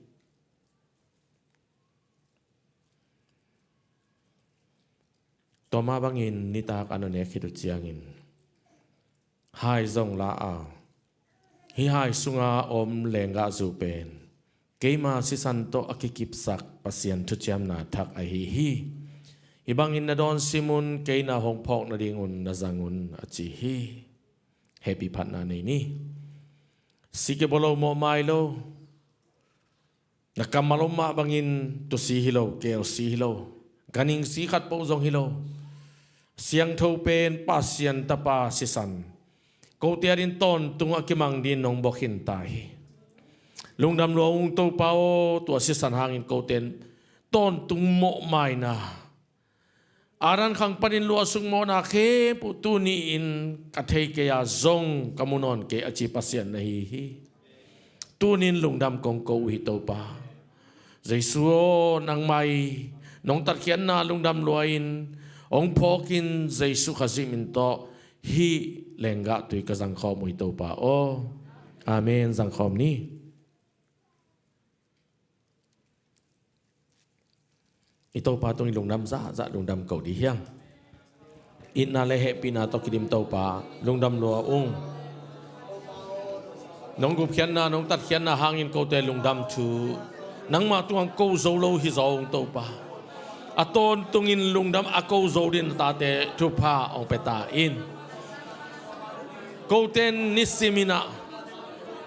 Tua mah bangin nitak a nong nek khit uh ciangin hai zong la a, hih hai sunga om lenggahzu pen keima sisan tawh a kikipsak Pasian thuciamna thak ahi hi. Hih bangin na dawn sim un, kei na hong phawk nadingun na zang un, a ci hi. Hehpih phatna nei ni. Si kibolo mawhmai lo, na kammal om mah bangin tusi hi lo, kelsi hi lo, ganhingsi khatpeuh zong hi lo, siangtho pen Pasian Tapa sisan kote adin tawntung a kimang din nong bawk khin ta hi. Lungdam lua ung Topa aw, tua sisan hangin kote tawntung mawhmaina, Adam khang panin luahsuk mawhna khempeuh tuni-in ka thei kei a zong ka mu nawn kei a ci Pasian na hi hi. Tunin lungdam kong ko uh hi Topa. Jesu aw, nangmah i nong tatkhiatna lungdam lua-in hong phawkin Jesu Khazih min tawh hih lenggah tui ka zangkhawm uh hi Topa aw. Amen. Zangkhawm ni. I Topa tungin lungdam zahzah lungdam ko dih hiang. Itna le hehpihna tawh kidim Topa, lungdam lua ung. Nong gupkhiatna nong tatkhiatna hangin kote lungdam thu, nangmah tungah ko zo lo hi zaw ung Topa. A tawntungin lungdam a ko zo din na tate thupha hong pia ta in. Kote nisiminah,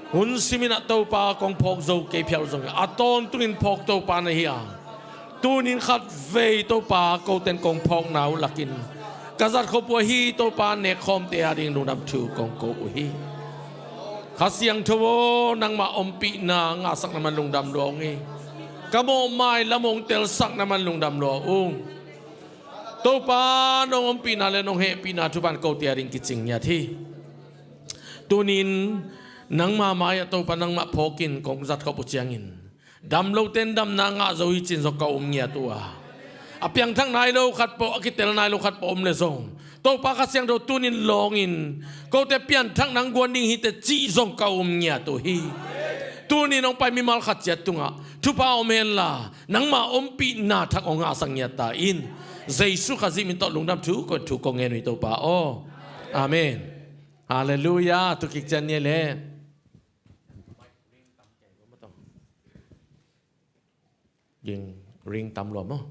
hun siminah Topa kong phawk zo kei phiau zongin a tawntungin phawk Topa na hi a, tunin khatvei Topa koten kong phawkna uh lakin ka zatkhop uh ahi Topa nekkhawmte ading lungdam thu kong ko uh hi. Kha Siangtho aw, nangmah ompihna ngahsak na man lungdam lua ung hi. Ka mawhmai lam hong telsak na man lungdam lua ung. Topa nong ompihna le nong hehpihna thupha in kote ading kicing ngiat hi. Tunin nangma mai-ah Topa nangmah phawkin kong zatkhop uh ciangin, dam loten damna ngah zo hi cin zong ka um ngiat uh a, a piangthak nai lo khatpeuh, a kitel nai lo khatpeuh om le zong Topa Kha Siangtho tunin lawngin kote pianthak nang guan ding hi teh cih zong ka um ngiat uh hi. Tunin hong pai mimal khat ciat tungah thupha om henla nangma ompihna thak hong ngahsak ngiat ta in. Jesu Khazih min tawh lungdam thu ko, thu kong ngen uh hi Topa aw. Amen. Halleluiah. Thukik cian ni le. Ging ring tam lua maw?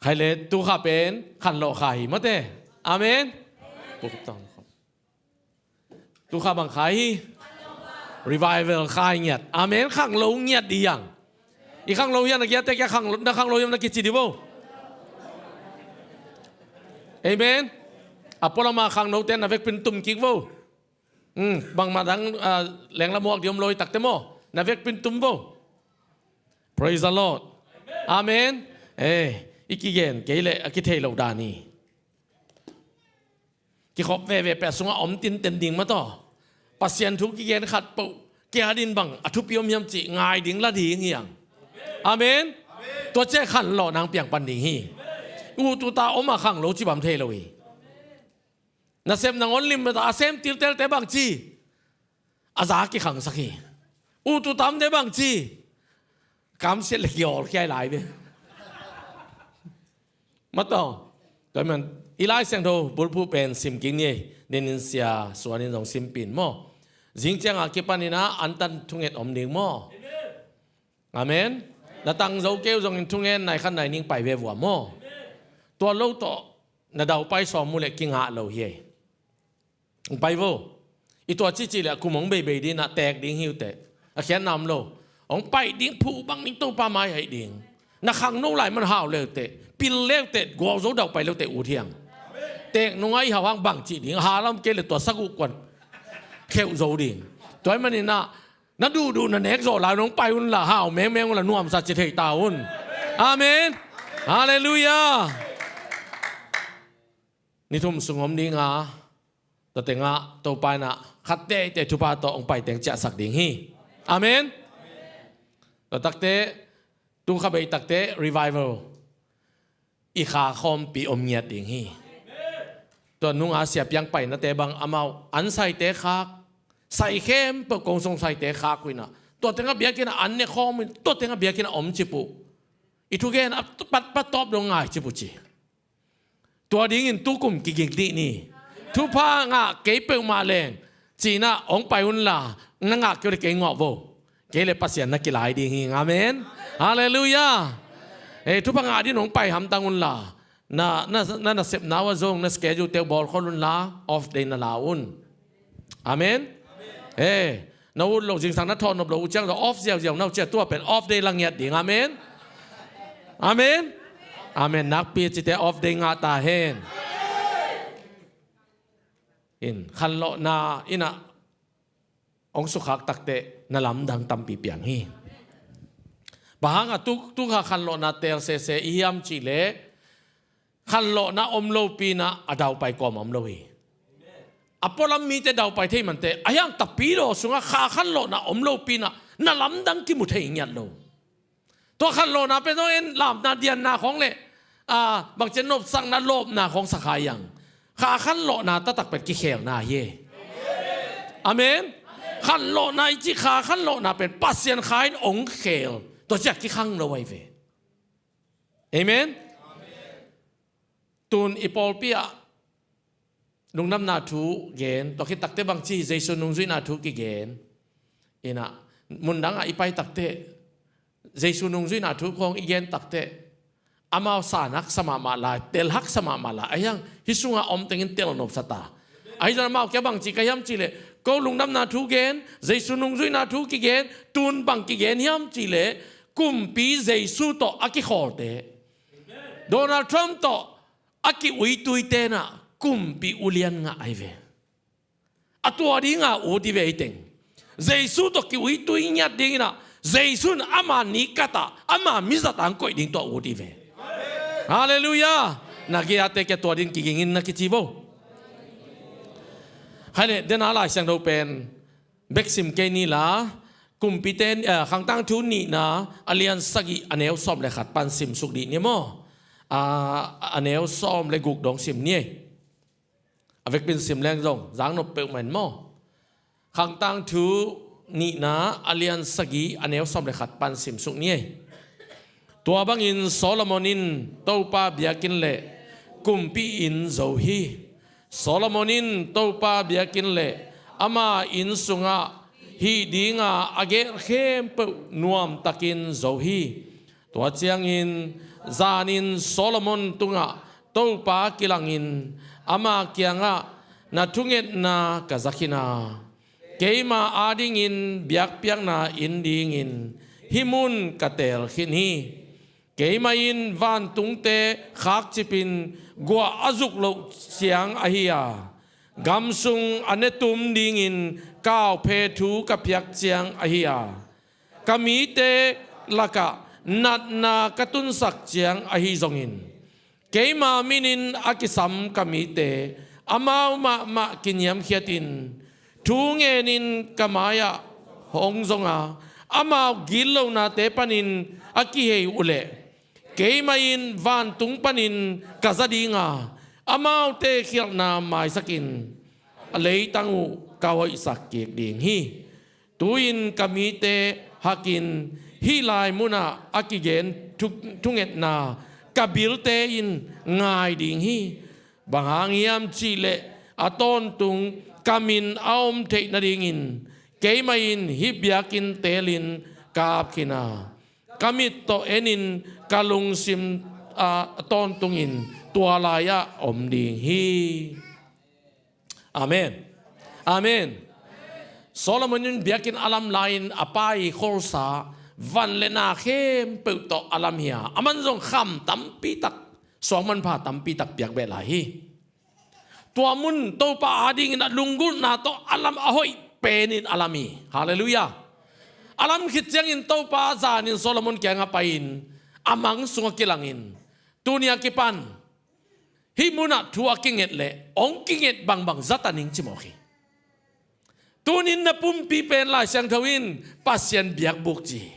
Khai le, tu kha pen khanlawh kha hi mate. Amen. Tu kha bang kha hi? Revival kha hi ngiat. Amen. Khanglo ngiat dih hiang. I khanglo hiang, na kiate kia khanglo, na khanglo hiang na kici dih vo. Amen. A pualama khangnote na vekpin tum kik vo. Hmm, bangmah dang, ah, lengla muak dih om lo hi takte maw, na vekpin tum vo. Praise the Lord. Amen. Eh, i kigen kei leh a kithei lo dan hi. Kikhop veve peh sungah om tinten ding mataw. Pasian thu kigen khat poh kia din bang a thupi om hiam cih ngai ding la ding hiang. Amen. Tua ciah khanlawh nang piang pan ding hi. Ut uta om a khanglo ci bang thei lo hi. Nasep nangawn lim mata a sem tiltelte bang ci. A za kikhangsak hi. Ut uta omte bang ci. Kamsiat le kiawl khia lai ve. Mataw. Tua man i Lai Siangtho bulphuh pen sim kik ni ei. Denin sia suanin zong simpin maw. Zing cianga kipanin a antan thunget om ding maw. Amen. Na tang zo keu zongin thungen nai khan nai ning pai ve vua maw. Tua lo tawh na daupai sawm mu le kingah lo hi ei. Hong pai vo. I tua cici le a kum hong beibei ding na tek ding hi uh teh. A khiatna om lo. Hong pai ding phu bang ding Topa mai hai ding. Na khangno lai man hau le uh teh. Pil le uh teh, guau zo daupai le uh teh ut hiang. Tek nungai hau hang bang ci ding. Halam kei le tua sagu kuan kheuh zo ding. Tua hi manin a na duhduh na nek zawh lai nong pai unla hau mengmeng unla nuamsa ci thei ta un. Amen. Halleluiah. Ni thum sung om dinga tua tengah Topa inah khat teitei thupha tawh hong paiteng ciahsak ding hi. Amen. Tua takte, tu kha bei takte revival i kha khawmpi om ngiat ding hi. Tua nunga sia piang painate bang amau an saite khak, sai khempeuh kong song saite khak uh inah tua tengah biakinn ah an ne khawm uh in tua tengah biakinn ah om cip uh. I thugen a pat pat tawp dong ngai cip uh ci. Tua dingin tukum kiging dih ni. Thupha ngah kei peuhmah leng cinah hong pai unla na ngah keu le kei ngawh vo. Kei le Pasian na kilai ding hi. Amen. Halleluiah. Eh, thupha ngah din hong pai hamtang unla na, na, na, na sepna uh a zong na schedule teu bawlkhol unla off day na la un. Amen. Eh, na ut lo zingsang na thawnop lo uh ciang zo off ziauziau na uh ciah tua pen off day la ngiat ding. Amen. Amen. Amen. Nakpi cite off day ngah ta hen. In khanlawhna inah hong sukhak takte na lamdang tampi piang hi. Bang hanga tu, tu kha khanlawhna tel sese i hiam cihleh khanlawhna om lopi inah a daupai kawm om lo hi. A pualam mite daupai thei mante a hiang tapidaw sungah kha khanlawhna om lopi inah na lamdang kimu thei ngiat lo. Tua khanlawhna pen zong en lamna dianna khawng le, ah, bangcian nopsakna lawpna khawng sakha hiang. Kha khanlawhna taktak pen kikhelna hi. Amen. Khanlawhna i cih kha khanlawhna pen Pasian kha in hong khel. Tua ciah kikhang lo ahi ve. Amen. Tun i pawlpi ah lungdamna thu gen, tua khit takte bangci Jesu nungzuihna thu kigen. Inah mundangah i pai takte Jesu nungzuihna thu khawng i gen takte amau san haksa mahmah lai, tel haksa mahmah lai. A hiang hih sungah om tengin tel nopsa ta. Ahi zong amau kia bangci ka hiam cihleh ko lungdamna thu gen, Jesu nungzuihna thu kigen, tun bang kigen hiam cihleh kumpi Jesu tawh a kikhawlte, Donald Trump tawh a ki-uituite inah kumpi ulian ngah ahi ve. A tua dinga ut i ve i teng. Jesu tawh ki-uitui ngiat ding inah Jesu in ama ni katah ama mizatah hong koih ding tua ut i ve. Halleluiah. Na giate kia tua din kigingin na kici vo. Khaile dena Lai Siangtho pen beksim kei nila kumpite, eh, Khangtangthu nihna a lian sagih a neu sawm le khat pan simsuk dih ni maw? Ah, a neu sawm le guk dong sim ni ei. A vekpin sim leng zong zangnop peuhmah in maw? Khangtangthu nihna a lian sagih a neu sawm le khat pan simsuk ni ei. Tua bangin Solomon in Topa biakinn le kumpi inn zo hi. Solomon in Topa biakinn le ama inn sungah hih dinga a gelh khempeuh nuamtakin zo hi. Tua ciangin Zanin Solomon tungah Topa kilangin ama kiangah na thungetna ka za khin a, keima adingin biakpiakna inn dingin hih mun ka teel khin hi. Keimah in vantungte khakcipin guah a zuk loh ciang ahi a, gam sung a netum dingin kauphe thu ka piak ciang ahi a, ka mite lakah natna ka tunsak ciang ahi zongin, keima minin a kisam ka mite amau mahmah kiniamkhiatin thu ngenin ka mai-ah hong zong a, amau gitlohnate panin a kihei uhleh keimah in vantung panin ka za ding a, amaute khialhna maisakin a leitang uh ka hoihsak kik ding hi. Tu-in ka mite hakin hih lai munah a kigen thu-, thungetna ka bilte in ngai ding hi. Bang hang hiam cihleh a tawntung ka min a om theih nadingin keimah in hih biakinn teelin ka ap khin a, ka mit tawh enin ka lungsim a tawntungin tua lai-ah om ding hi. Amen. Amen. Solomon in biakinn a lam lai-in a pa ii kholsa van le na khempeuh tawh a lam hi a, aman zong kham tampi tak, suang manpha tampi tak piak beh lai hi. Tua mun Topa adingin a lunggulhna tawh a lam a hoih penin a lam hi. Halleluiah. A lam khit ciangin Topa zanin Solomon kiangah pai-in a mang sungah kilangin, tuni a kipan hih munah thu a kinget leh hong kinget bangbang za ta ning ci mawk hi. Tunin na pumpi pen Lai Siangtho in Pasian biakbuk ci hi.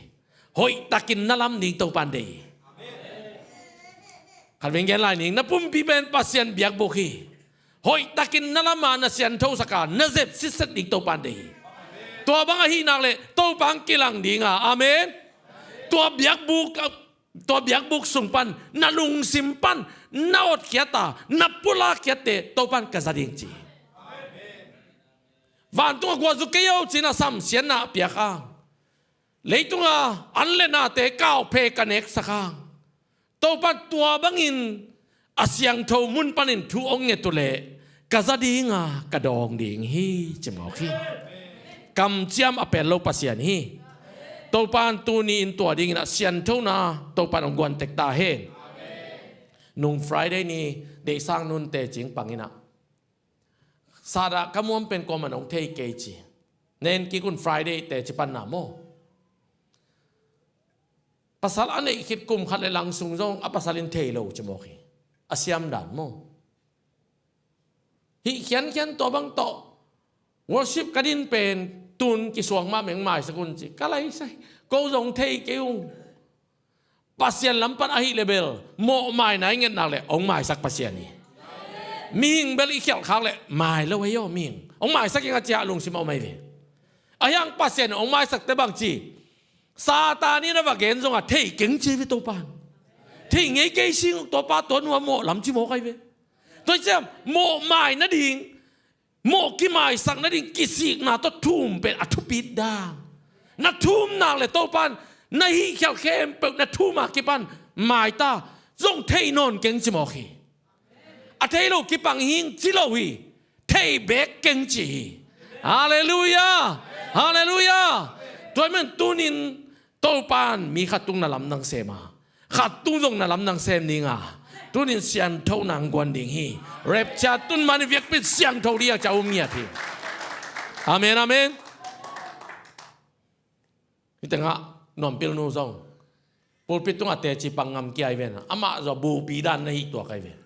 Hoihtakin na lam ding Topan deih hi. Khat veng gen lai ning, na pumpi pen Pasian biakbuk hi. Hoihtakin na lam a, na sianthosak a, na zep sitset ding Topan deih hi. Tua bang ahih nak leh Topa hong kilang ding a, amen. Tua biakbuk, tua biakbuk sung pan na lungsim pan na otkhiat a, na pulak khiatte Topan ka za ding ci hi. Vantungah guah zu kei o ci-in a samsiatna a piak a, leitungah an le nate kauphe ka neksak a, Topa tua bangin a siangtho mun panin thu hong nget uhleh ka za ding a, ka dawng ding hi ci mawk hi. Kamciam a pel lo Pasian hi. Topan tuni-in tua dingin a sianthona Topan hong guan tek ta hen. Nung Friday ni deihsang nunte cing pangin a Sadah ka muam pen kuaman hong thei kei ci. Nen kik un Friday teci panna maw. Pasal a neih khit kum khat le lang sung zong a pasal in thei lo ci mawk hi. A siam dan maw. Hih khiankhian tua bang tawh worship ka din pen tun kisuang mah meng maisak un ci. Ka lai sai. Ko zong thei kei ung. Pasian lam pan ahih leh bel mawhmaina i nget nak leh hong maisak Pasian hi. Mihing bel i khialh khak leh mai lo hi aw mihing. Hong maisak ing a ci a lungsim a om ahi ve. Ahi hang Pasian hong maisak teh bang ci. Satan in a va gen zongah thei keng ci hi ve Topan. Thei ngei kei sing Topa tua nuam mawh lam ci mawk ahi ve. Tua hi ciang mawhmai nading mawh kimaisak nading kisikna tawh thum pen a thupit dan. Na thum nak le Topan na hihkhialh khempeuh na thum a kipan maita zong thei nawn keng ci mawk hi. A thei lo kipang hing ci lo hi. Thei bek keng ci hi. Halleluiah. Halleluiah. Tua hi man tunin Topan mi khat tung na lamdang sem a, khat tung zong na lamdang sem ding a, tunin sianthona hong guan ding hi. Rapture tun mah ni viakpin siangtho ding a ca um ngiat hi. Amen, amen. Hih tengah nuampil nu zong pulpit tungah teci pang ngam kia hi ven. Amah zong bupi dan na hih tuak ahi ven.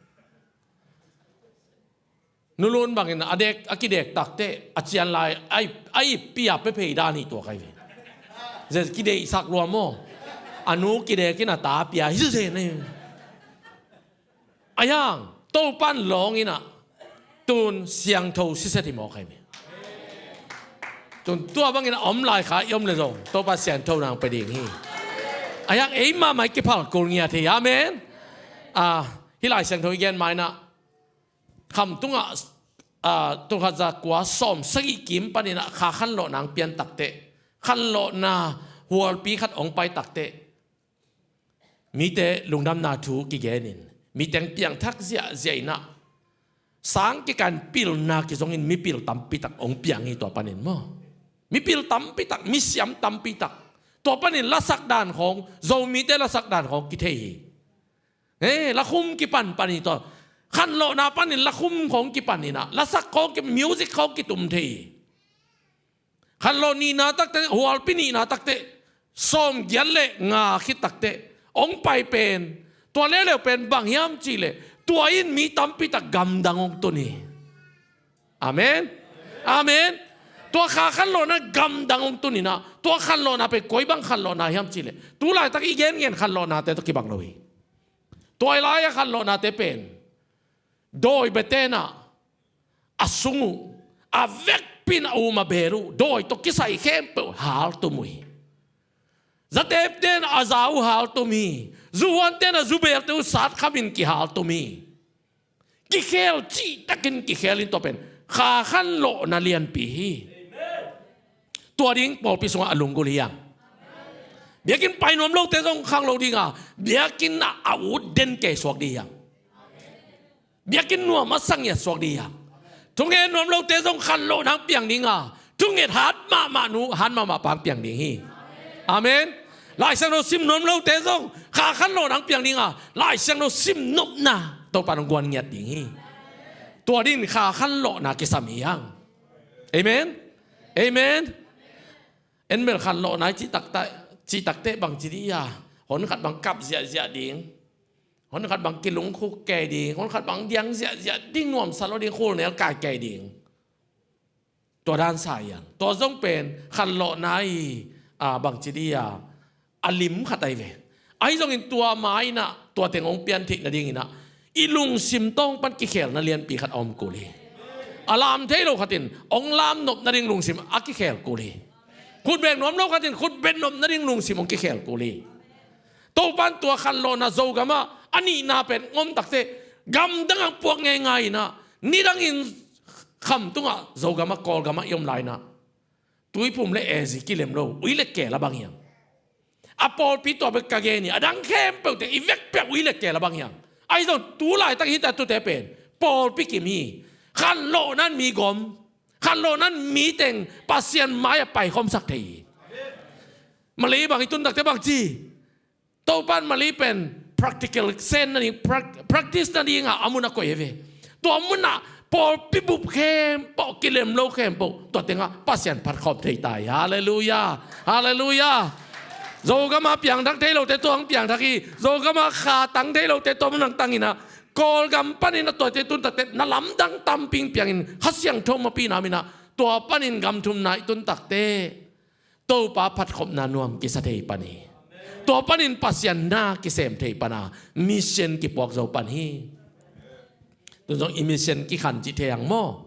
Nulun bangin a dek, a kidek takteh a cian lai a ip, a ip pia pephei dan hi tuak ahi ve. Zia kideihsak lua maw. A nu kidek in a ta pia hi zen ahi ve. Ahi hang Topan lawng in a tun siangtho siset hi mawk ahi ve. Tun tua bangin a om lai kha i om le zong Topa sianthona hong pia ding hi. Ahi hang ei mahmah i kiphal kul ngiat hi. Amen. A, hih Lai Siangtho i gen ma in a Khamtung ah, ah, tulkhat za kua sawm sagih kim panin ah kha khanlawhna hong pian takteh, khanlawhna hualpi khat hong pai takteh, mite lungdamna thu kigenin, miteng piangthak ziahziah inah, sang kikan pilna kizongin mipil tampitak hong piang hi tua panin maw. Mipil tampitak, misiam tampitak. Tua panin lasak dan khawng, Zomite lasak dan khawng kithei hi. Eh, lakhum kipan pan hi tua. Khanlawhna panin lakhum khawng kipan inah, lasak khawng ki, music khawng kitum thei hi. Khanlawh nihna takte, hualpi nihna takte, sawmgiat le nga khit takte hong pai pen, tua leuleu pen bang hiam cihleh, tua in mi tampitak gamdang hong tun hi. Amen. Amen. Tua kha khanlawhna gamdang hong tun inah, tua khanlawhna pen koi bang khanlawhna hiam cihleh, tu laitak i gengen khanlawhnate tawh kibang lo hi. Tua i lai-a khanlawhnate pen dawi beten ah a sung uh, a vekpi in a um a bel uh, dawi tawh kisai khempeuh haltum uh hi. Zatepten a za uh haltum hi. Zuhuanten a zubelte uh satkhamin kihaltum hi. Kikhel cihtakin kikhel in tua pen kha khanlawhna lianpi hi. Tua ding pawlpi sungah a lunggulh hi hang. Biakinn pai nuam lote zong khang lo ding a, biakinn ah a ut den kei suak ding hi hang. Biakinn nuam a sangiat suak ding hi hang. Thungen nuam lote zong khanlawhna hong piang ding a, thunget hat mahmah nu, hat mahmah pa hong piang ding hi. Amen. Laisiangtho sim nuam lote zong kha khanlawhna hong piang ding a, Laisiangtho sim nopna Topa in hong guan ngiat ding hi. Tua dingin kha khanlawhna kisam hi hang. Amen. Amen. En bel khanlawhna i cih takte, cih takte bang ci dih a, hon khat bang kap ziahziah ding, hon khat bang kilungkhuk kei ding, hon khat bang diang ziahziah ding, nuamsa lo ding, khulnel kai kei ding. Tua dan sa hi hang. Tua zong pen khanlawhna i, a, bang ci dih a, a lim khat ahi ve. Ahi zongin tua ma inah tua teng hong pian theih nading inah i lungsim tawng pan kikhelna lianpi khat a om kul hi. A lam thei lo khat in hong lam nop nading lungsim a kikhel kul hi. Khut beng nuam lo khat in khut beng nop nading lungsim hong kikhel kul hi. Topa in tua khanlawhna Zogamah a nihna pen hong om takte, gamdang ah puak ngeingai inah, nidangin khamtungah Zogamah, Kawlgamah i om lai inah, tuiphum le ezi kilem lo, ui le keel a bang hi hang. A pawlpi tua bek ka gen hi, a dang khempeuhte i vekpi ah ui le keel a bang hi hang. Ahi zong tu laitak hita tute pen pawlpi kim hi. Khanlawhna in mi gawm, khanlawhna in mi teng Pasian mai-ah paikhawmsak thei hi. Malay bang i tun takte bang ci, Topa in Malay pen practical sen nading, prac-, practice nading a, a mun a koih hi ve. Tua mun ah pawlpi bup khempeuh, kilem lo khempeuh, tua tengah Pasian phatkhawm thei ta hi. Halleluiah. Halleluiah. Zogamah piangthak thei lote tua hong piangthak hi. Zogamah kha tang thei lote tua mun hong tang inah, Kawlgam panin a tuate tun takte na lamdang tampi hong piangin, Kha Siangtho mapihna minah tua panin gam thumna i tun takte Topa phatkhopna nuam kisa thei pan hi. Tua panin Pasian na kisem thei pan a, mission kipuak zo pan hi. Tu zong i mission kikhan cih thei ang maw?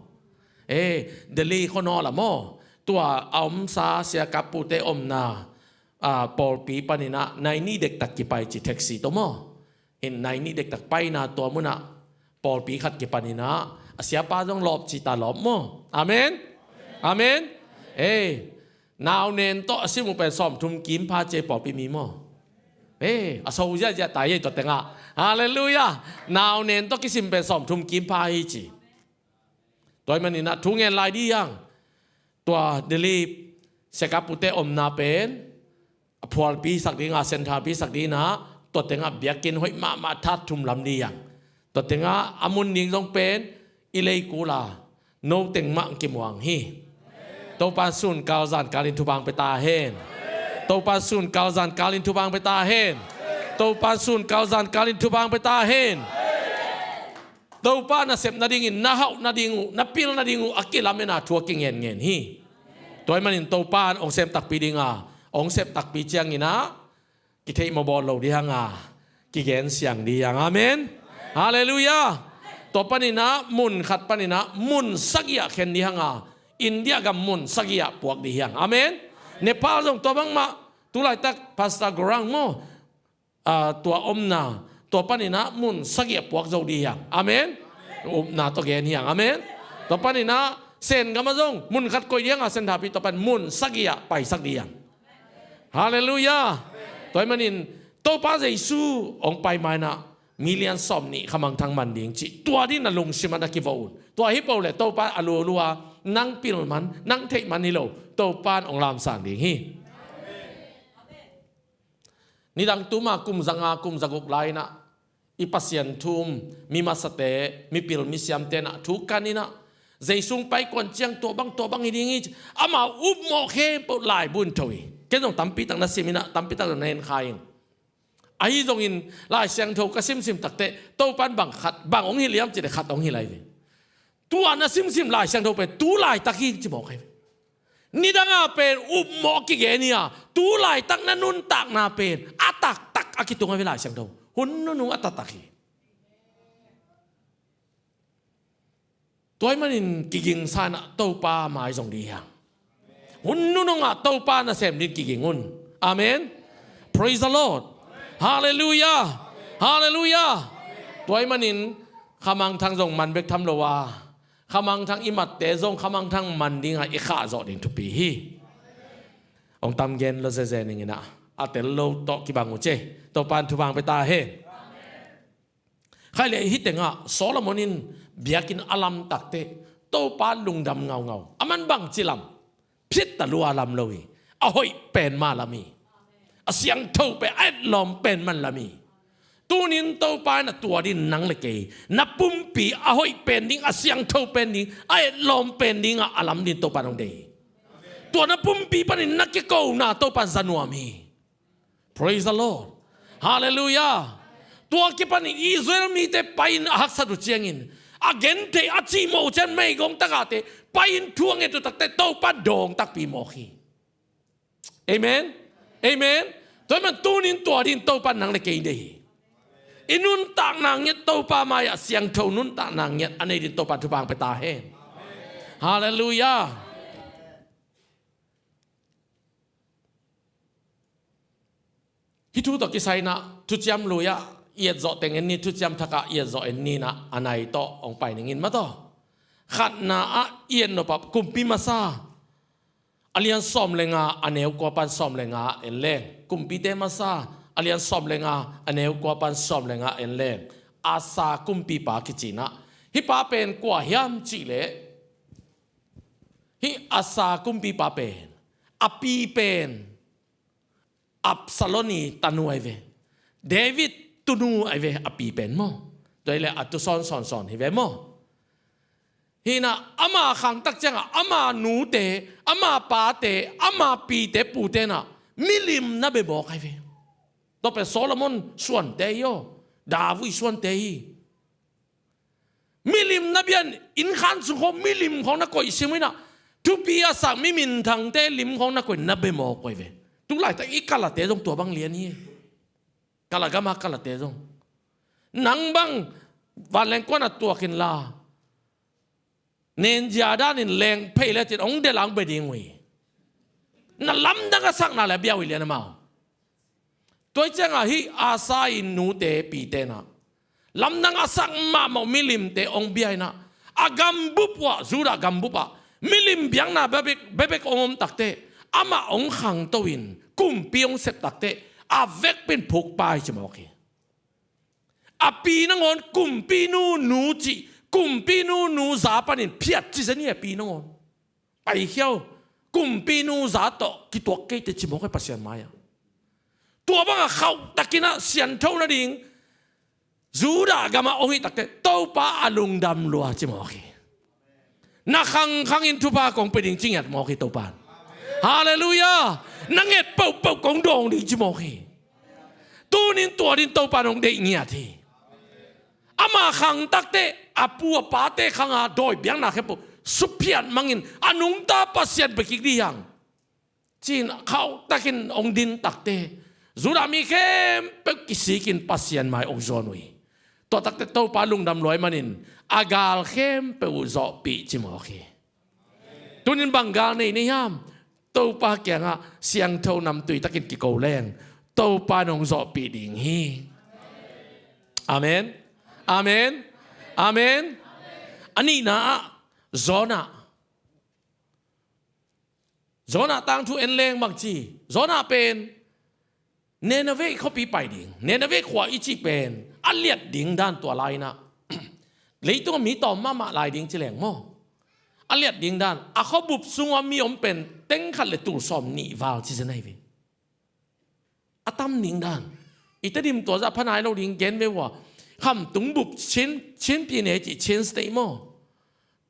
Eh, Delhi khua nawl ah maw? Tua a omsa sia kap pute omna, ah, pawlpi panin ah nai nih dektak kipai ci, taxi tawh maw? In nai nih dektak paina tua munah pawlpi khat kipanin ah, a siapa zong lawp ci ta, lawp maw? Amen. Amen. Ei, nau nen tawh a sim uh pen sawmthum kim pha ci ei pawlpi mi maw? Ei, a so ziahziah ta ei tua tengah. Halleluiah. Nau nen tawh kisim pen sawmthum kim pha hi ci. Tua ahih manin ah thu ngen lai dih hiang. Tua Delhi sia kap pute omna pen a phualpi sak ding a, centre pi sak ding a, tua tengah biakinn hoih mahmah that thum lam dih hiang. Tua tengah a mun ding zong pen i leikul a, no teng mah kimuang hi. Topa in sun kal zan kal in thupha hong pia ta hen. Topa in sun kal zan kal in thupha hong pia ta hen. Topa in sun kal zan kal in thupha hong pia ta hen. Topa nasep nadingin, na hauh nading uh, na pil nading uh a kilamen a thu a kingenngen hi. Tua ahih manin Topa in hong sem takpi ding a, hong sep takpi ciangin ah kitheih mawh bawl lo dih hang a, kigen siang dih hang. Amen. Halleluiah. Tua panin ah mun khat panin ah mun sagih ah khen dih hang a, India gam mun sagih ah puak dih hang. Amen. Nepal zong tua bangmah, tu laitak Pastor Gorang maw, ah, tua omna, tua panin ah mun sagih ah puak zo dih hiang. Amen. Upna tawh gen hiang. Amen. Tua panin ah Sen gam ah zong mun khat koih dih hang a, Sen thapi, tua pan mun sagih ah paisak dih hiang. Halleluiah. Tua ahih manin Topa Jesu hong pai ma-in ah milian sawmnih khamangthang man ding cih tua ding na lungsim ah na kivo un. Tua hi peuh leh Topa a lulua nang pil man, nang theih man hi lo, Topa in hong lamsang ding hi. Nidang tuma kum zanga kum zaguk lai-in ah i Pasian thu um mi masate, mipil misiamte in ah thu kan in ah, Jesu hong pai kuan ciang tua bang tua bang hi ding hi ci, amau upmawh khempeuh laibu in tho hi. Ken zong tampi tak na sim in ah, tampi tak na en kha ing. Ahi zongin Lai Siangtho ka simsim takteh Topa in bang khat, bang hong hilh hiam cih leh khat hong hilh lai ve. Tua na simsim Lai Siangtho pen tu laitak hi ci mawk hi ve. Nidang a pen upmawh kigen hi a, tu laitak na nuntakna pen a taktak a kitung a ve Lai Siangtho. Hun nunung a taktak hi. Tua ahih manin kigingsa in ah Topa mai zong ding hi hang. Hun nunung ah Topa nasem ding kiging un. Amen. Praise the Lord. Hallelujah. Hallelujah. Tua ahih manin khamangthang zong man bek tham lo a, khamangthang i matte zong khamangthang man ding ah i khah zawh ding thupi hi. Hong tam gen lo zeze ning in ah, a tel lo tawh kibang uh ci. Topa in thupha hong pia ta hen. Khaile hih tengah Solomon in biakinn a lam takteh Topa lungdam ngaungau. A man bangci lam? Phitta lua lam lo hi. A hoih pen mah lam hi. A siangtho pen, a etlawm pen mah lam hi. Tunin Topa in a tua ding nang le kei, na pumpi a hoih pen ding, a siangtho pen ding, a etlawm pen ding ah a lam ding Topa in hong deih hi. Tua na pumpi panin na kikona Topa in za nuam hi. Praise the Lord. Hallelujah. Tua kipanin Israel mite pai-in a haksat uh ciangin, a genthei a cihmawh uh ciang meigong tagahte pai-in thu a nget uh takteh Topa dawng takpi mawk hi. Amen. Amen. Tua ahih man tunin tua ding Topa nang le kei deih hi. I nuntakna ngiat Topa mai-ah siangtho nuntakna ngiat a nei ding Topa thupha hong pia ta hen. Hallelujah. Hih thu tawh kisai-in ah Thuciam Lui-ah i etzawh teng en ni, Thuciam Thak-ah i etzawh en ni in ah, a nai tawh hong pai ning in maw taw. Khatna-ah i et nop ah Kumpi Masa a lian sawm le nga, a neu kua pan sawm le nga en leng. Kumpite Masa a lian sawm le nga, a neu kua pan sawm le nga en leng. Asa kumpipa kici in ah, hih pa pen kua hiam cih leh, hih Asa kumpipa pen a pi pen Absalom i tanu ahi ve. David tunu ahi ve a pi pen maw. Tua hi leh a tu sawnsawnsawn hi ve maw. Hi in ah ama khangtak ciangah ama nute, ama pate, ama pite, pute in ah milim na bia mawk ahi ve. Tua pen Solomon suante hi aw, David suante hi. Milim na bia in, innkhan sung khawng milim khawng na koih sim uh in ah, thupi a sak mi minthangte lim khawng na koih, na bia mawk uh ahi ve. Tu laitak i kalate zong tua bang lian hi. Kala gam a kalate zong, nang bang vanleng kuan a tuak inla, nenzia danin leng phei lecin hong delh a hong bia ding uh hi. Na lamdang a sakna leh a bia uh hi lian amau. Tua hi ciangah hih Asa i nute, pite in ah lamdang a sak mahmah uh milimte hong bia in ah, a gambup uh ah, Judah gambup ah milim biakna bekbek, bekbek hong om takteh, amah hong khangto in kumpi hong sep takteh, a vekpi in phukpa hi ci mawk hi. A pi nangawn kumpinu nu cih, kumpinu nu za panin phiat ci zen hi a pi nangawn. Paikhia uh, kumpinu za tawh kituak kei teh ci mawk hi Pasian mai-ah. Tua bangah khauhtakin ah siangtho nading Judah gamah hong hih takteh Topa a lungdam lua ci mawk hi. Na khangkhangin thupha kong pia ding ci ngiat mawk hi Topa in. Halleluiah. Na nget peuhpeuh kong dawng ding ci mawk hi. Tunin tua ding Topa in hong deih ngiat hi. Ama khangtakteh a pu a pate khanga dawi biakna khempeuh suphiat mangin a nungta Pasian bia kik dih hiang ci-in khauhtakin hong din takteh, Judah mi khempeuh kisikin Pasian mai hong zuan uh hi. Tua takteh Topa lungdam lua ahih manin a gal khempeuh uh zawhpih ci mawk hi. Tunin bang gal nei na hiam? Topa kiangah siangtho namtui takin kiko leng Topa in hong zawhpih ding hi. Amen. Amen. Amen. A nihna ah Jonah. Jonah tangthu en leng bang ci? Jonah pen Nineveh khuapi pai ding, Nineveh khua i cih pen a liat ding dan tua lai-in ah, leitung a mi tawm mahmah lai ding ci leng maw, a liat ding dan, a khuabup sungah mi om pen teng khat le tul sawm nih val ci zen ahi ve. A tam ding dan. I Tedim tua zah pha nai lo ding gen ve uh a, khamtung bup Chin, Chin pi ne cih Chin State maw,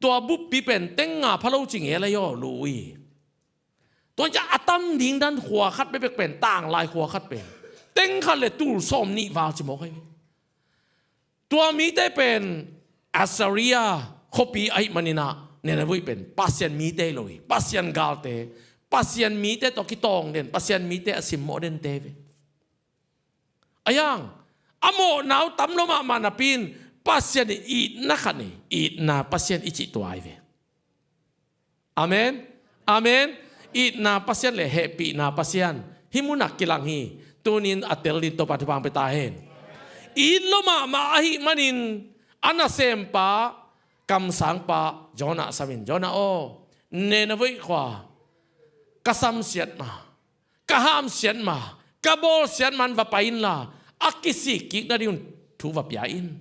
tua buppi pen teng nga pha lo ci ngel ahi aw, lu uh hi. Tua ciang a tam ding dan khua khat bekbek pen, tanglai khua khat pen teng khat le tul sawm nih val ci mawk ahi ve. Tua mite pen Assyria khuapi ahih manin ah, Nineveh pen Pasian mite hi lo hi. Pasian galte, Pasian mite tawh kitawng den, Pasian mite a simmawh dente ve. A hiang, a mawhna uh tam lo mahmah napi-in Pasian in itna khat nei, itna Pasian i cih tua ahi ve. Amen. Amen. Itna Pasian le hehpihna Pasian hih munah kilang hi. Tuni-in a tel dingin Topa thupha hong pia ta hen. It lo mahmah ahih manin a nasempa, kamsangpa Jonah samin, Jonah aw, Nineveh khua ka samsiat ma, ka hamsiat ma, ka bawlsiat ma-in va pai inla, a kisik kik nadingun thu va pia in.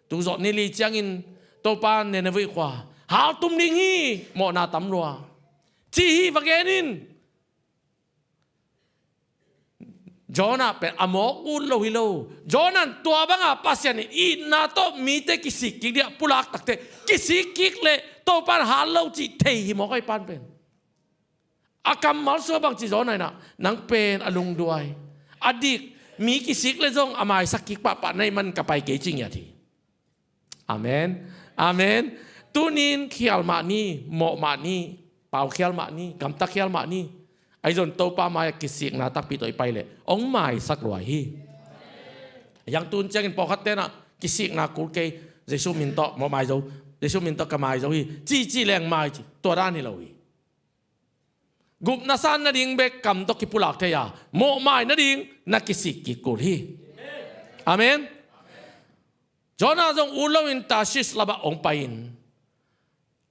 Tu zawh ni li ciangin Topa in Nineveh khua haltum ding hi, mawhna tam lua, ci hi, va gen in. Jonah pen a mawk ut lo hi lo. Jonah in tua banga Pasian in itna tawh mite kisik kik ding a pulak takteh, kisik kik leh Topa in hal lo cih thei hi mawk ahi, pan pen. A kammal sungah bangci Jonah in ah, nang pen a lungduai, a dik, mi kisik leh zong a maisak kik pahpah na hih manin ka pai kei ci ngiat hi. Amen. Amen. Tuni-in khial mah ni, mawh mah ni, paukhial mah ni, gamta khial mah ni. Ahi zongin Topa mai-ah kisikna takpi tawh i pai leh hong maisak lua hi. Hiang tun ciangin pawlkhatte in ah kisikna kul kei, Jesu min tawh mawh mai zo, Jesu min tawh ka mai zo hi, ci ci leng mai ci, tua dan hi lo hi. Gupna san nading bek kam tawh kipulak thei a, mawhmai nading na kisik kik kul hi. Amen. Jonah zong ut loin Tarshish lamah hong pai-in,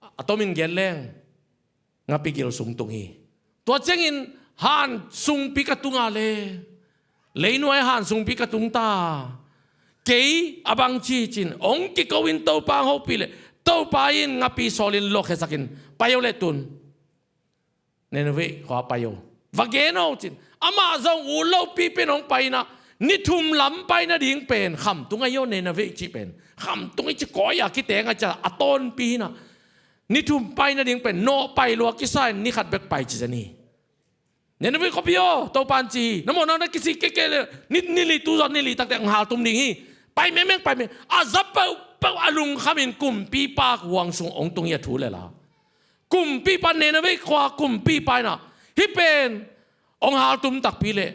a tomin gen leng ngapi gil sung tung hi. Tua ciangin han sungpi ka tung a le, leinuai han sungpi ka tung ta, kei a bangci cin hong kiko-in Topa hong hopih leh, Topa in ngapi sawlin luakhiasakin, pai o le tun. Nineveh khua pai o, va gen o cin. Amah zong ut lopi pen hong pai-in ah, ni thum lam pai nading pen khamtung ahi aw, Nineveh cih pen khamtung ahi ci, kawi-a kiteng ahi ci a, a tawnpi hi-in ah, ni thum pai nading pen nawh pai lua kisa-in ni khat bek pai ci zen hi. Nineveh khuapi aw, Topa in ci hi, na mawhna na kisik kik kei leh, ni, ni li, tu zawh ni li takteh hong haltum ding hi. Pai mengmeng, pai meng. A za peuhpeuh a lungkhamin kumpipa huang sung hong tung hi a thu le la. Kumpipa, Nineveh khua kumpipa in ah, hih pen hong haltum takpi leh,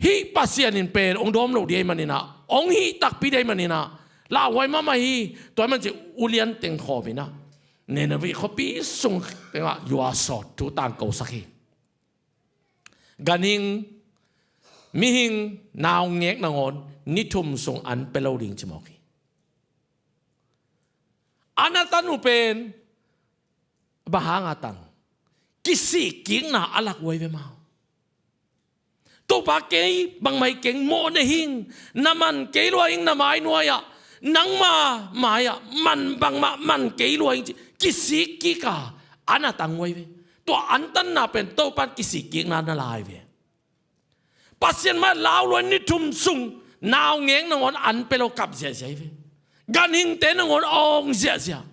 hih Pasian in pen hong dawm lo ding ahih manin ah, hong hih takpi ding ahih manin ah, lauhuai mahmah hi. Tua ahih manin ci, ulian teng khawm in ah, Nineveh khuapi sung tengah yuasawt thu tangkosak hi. Ganhing, mihing, naungek nangawn ni thum sung an pia lo ding ci mawk hi. An a tan uh pen bang hanga tang? Kisik kikna a lak uh ahi ve maw. Topa, kei bangmah hi keng, mawh ne hing, na man kei lua hing, na mai nuai-ah, nangma mai-ah man, bangmah man kei lua hing ci, kisik kik a an a tang uh ahi ve. Tua antanna pen Topa in kisik kikna na la ahi ve. Pasian mai-ah lau lua-in ni thum sung naungek nangawn an pia lo, kap ziahziah ahi ve. Ganhingte nangawn awng ziahziah.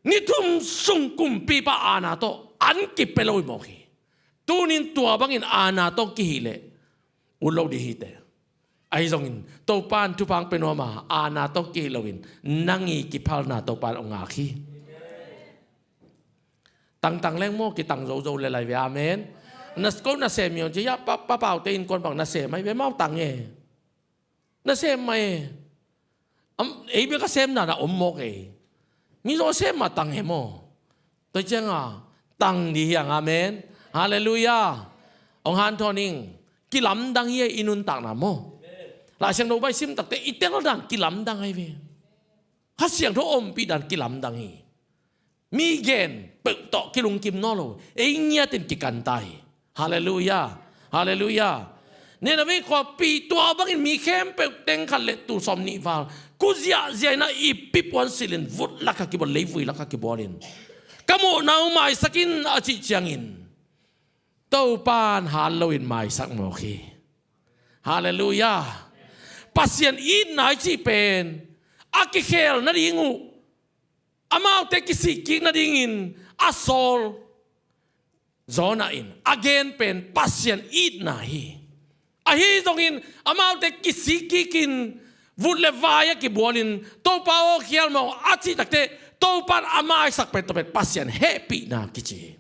Ni thum sung kumpipa aana tawh an kipia lo hi mawk hi. Tuni-in tua bangin aana tawh kihih leh ut lo ding hi teh. Ahi zongin Topa in thupha hong pia nuam a, aana tawh kihih loin nang i kiphalna Topa in hong ngak hi. Tangtang leng maw, kitang zozo le lai ve. Amen. Na, ko nasem hi ong ci, ya, pa, pa Paute innkuan bang nasem ahi ve maw, tang e. Nasem mah e. Am, ei bek a sem dan a om mawk ei. Mi zong a sem mah tang e maw. Tua ciangah tang ding hi hang. Amen. Halleluiah. Hong hanthawn ing. Kilamdang hi e, i nuntakna maw. Laisiangtho bai sim takte i tel dan kilamdang ahi ve. Kha Siangtho ompih dan kilamdang hi. Mi gen peuh tawh kilungkim nawn lo, ei ngiatin kikan ta hi. Halleluiah. Halleluiah. Nineveh khuapi tua bangin mi khempeuh teng khat le tul sawm nih val, kua ziahziah in a ippi puan silhin vut lakah kibual, leivui lakah kibualin, ka mawhna uh maisak in a cih ciangin, Topan hat loin maisak mawk hi. Halleluiah. Pasian itna i cih pen a kikhel nading uh, amaute kisih kik nadingin a sawl Jonah in a gen pen Pasian itna hi. Ahi zongin amaute kisih kikin vut le vai a kibualin, Topa aw, khial mawk a cih takteh, Topan a maisak pen, tua pen Pasian hehpihna kici hi.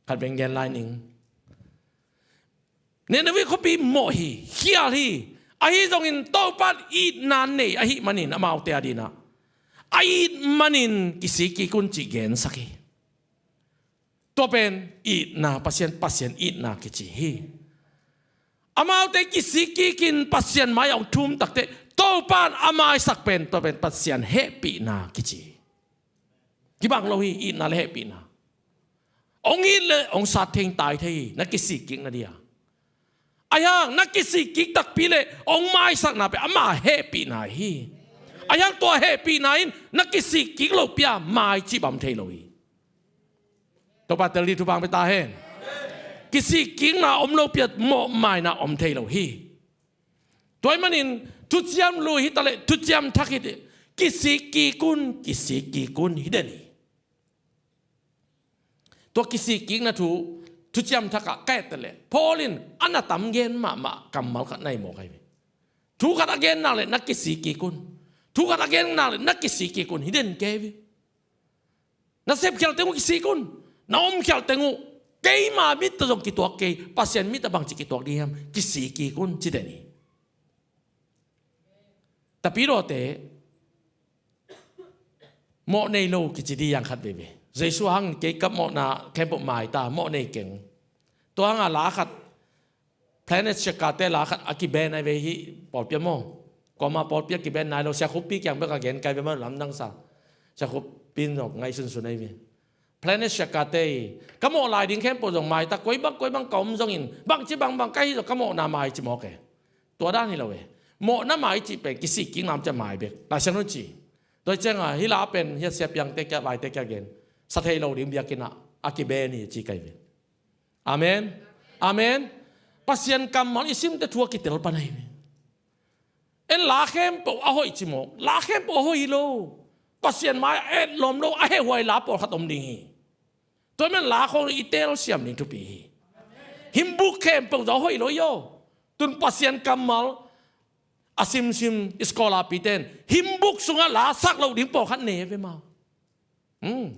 Khat veng gen lai ning. Nineveh khuapi mawh hi, khial hi. Ahi zongin Topan itna nei ahih manin amaute a dinah, a it manin kisih kik un cih gensak hi. Tua pen itna, Pasian, Pasian itna kici hi. Amaute kisih kikin Pasian mai-ah hong thum takteh, Topan a maisak pen, tua pen Pasian hehpihna kici hi. Kibang lo hi, itna le hehpihna. Hong it le hong sat thei, tai thei hi, na kisih kik nadia. Ahi hang na kisih kik takpi le hong maisakna pen ama hehpihna hi. Ahi hang tua hehpihna in na kisih kik lopi-a mai cih bang om thei lo hi. Topa tel ding thupha hong pia ta hen. Kisih kikna om lopi-a mawhmaina om thei lo hi. Tua ahih manin thuciam lui hi taleh, thuciam thak hi taleh, kisih kik un, kisih kik un hi den hi. Tua kisih kikna thu, thuciam thakah ka et taleh, Paul in a na tam gen mahmah kammal khat na hi mawk ahi ve. Thu khat a gen nak leh na kisih kik un. Thu khat a gen nak leh na kisih kik un hi den kei ve. Na sep khial teng uh kisik un. Na om khial teng uh, keima mit tawh zong kituak kei, Pasian mit ah bangci kituak ding hiam, kisik kik un, ci den hi. Tapidawte, mawh nei lo kici ding hi hang khat veivei. Jesu hang kei ka mawhna khempeuh mai ta, mawh nei keng. Tua hanga la khat, Planet Shakate la khat a kiban nai ve hi, pawlpi ah maw. Kuama pawlpi ah kiban nai lo, Sia Khup Pi kiang bek a gen kai ve maw, lamdang sa. Sia Khup Pi in zong ngaihsunsun ahi ve. Planet Shakate hi. Ka mawh lai ding khempeuh zong mai ta, koi bang, koi bang ka om zongin, bangci bangbang ka hih zong ka mawhna mai ci mawk e. Tua dan hi lo e. Mawhna mai cih pen kisik kikna om ciang mai bek. Lai Siangtho in ci. Tua hi cianga, hih la pen, hih a sia piangte kia, vaite kia gen. Sa thei lo ding biakinn ah a kiban hi ci kai ve. Amen. Amen. Pasian kammal i simte thu a kitel pan ahi ve. En la khempeuh a hoih ci mawk, la khempeuh a hoih hi lo. Pasian mai-ah etlawm lo, a hehhuai la pawlkhat om ding hi. Tua ahih manin la khawng i telsiam ding thupi hi. Hymn book khempeuh zong a hoih lo hi aw. Tun Pasian kammal a simsim scholar pite in hymn book sungah la sak loh ding pawlkhat nei ve maw. Hmm.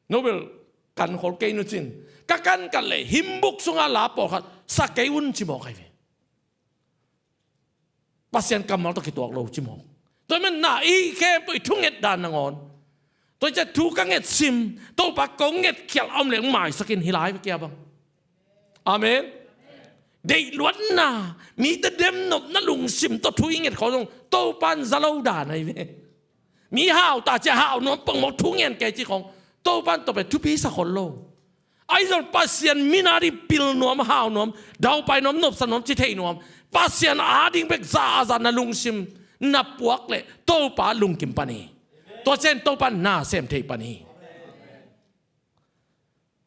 Nobel kan khol kei nu cin, ka kan khat leh hymn book sungah la pawlkhat sa kei un ci mawk ahi ve. Pasian kammal tawh kituak lo ci mawk. Tua ahih manin na i khempeuh i thunget dan nangawn, tua hi ciang thu ka nget sim, Topa kong nget khial a om leh hong maisak in hi lai ve kia bang. Amen. Deihluatna, mite demnopna lungsim tawh thu i nget khawng zong Topa in za lo dan ahi ve. Mi hau ta ciang hau nuam pong mawk, thu ngen kei ci khawng, Topa in tua pen thupi sa khol lo. Ahi zong Pasian min a ding pil nuam, hau nuam, daupai nuam, nopsa nuam, ci thei nuam, Pasian a ding bek za a za na lungsim na puak leh Topa lungkim pan hi. Tua ciang Topa in na sem thei pan hi.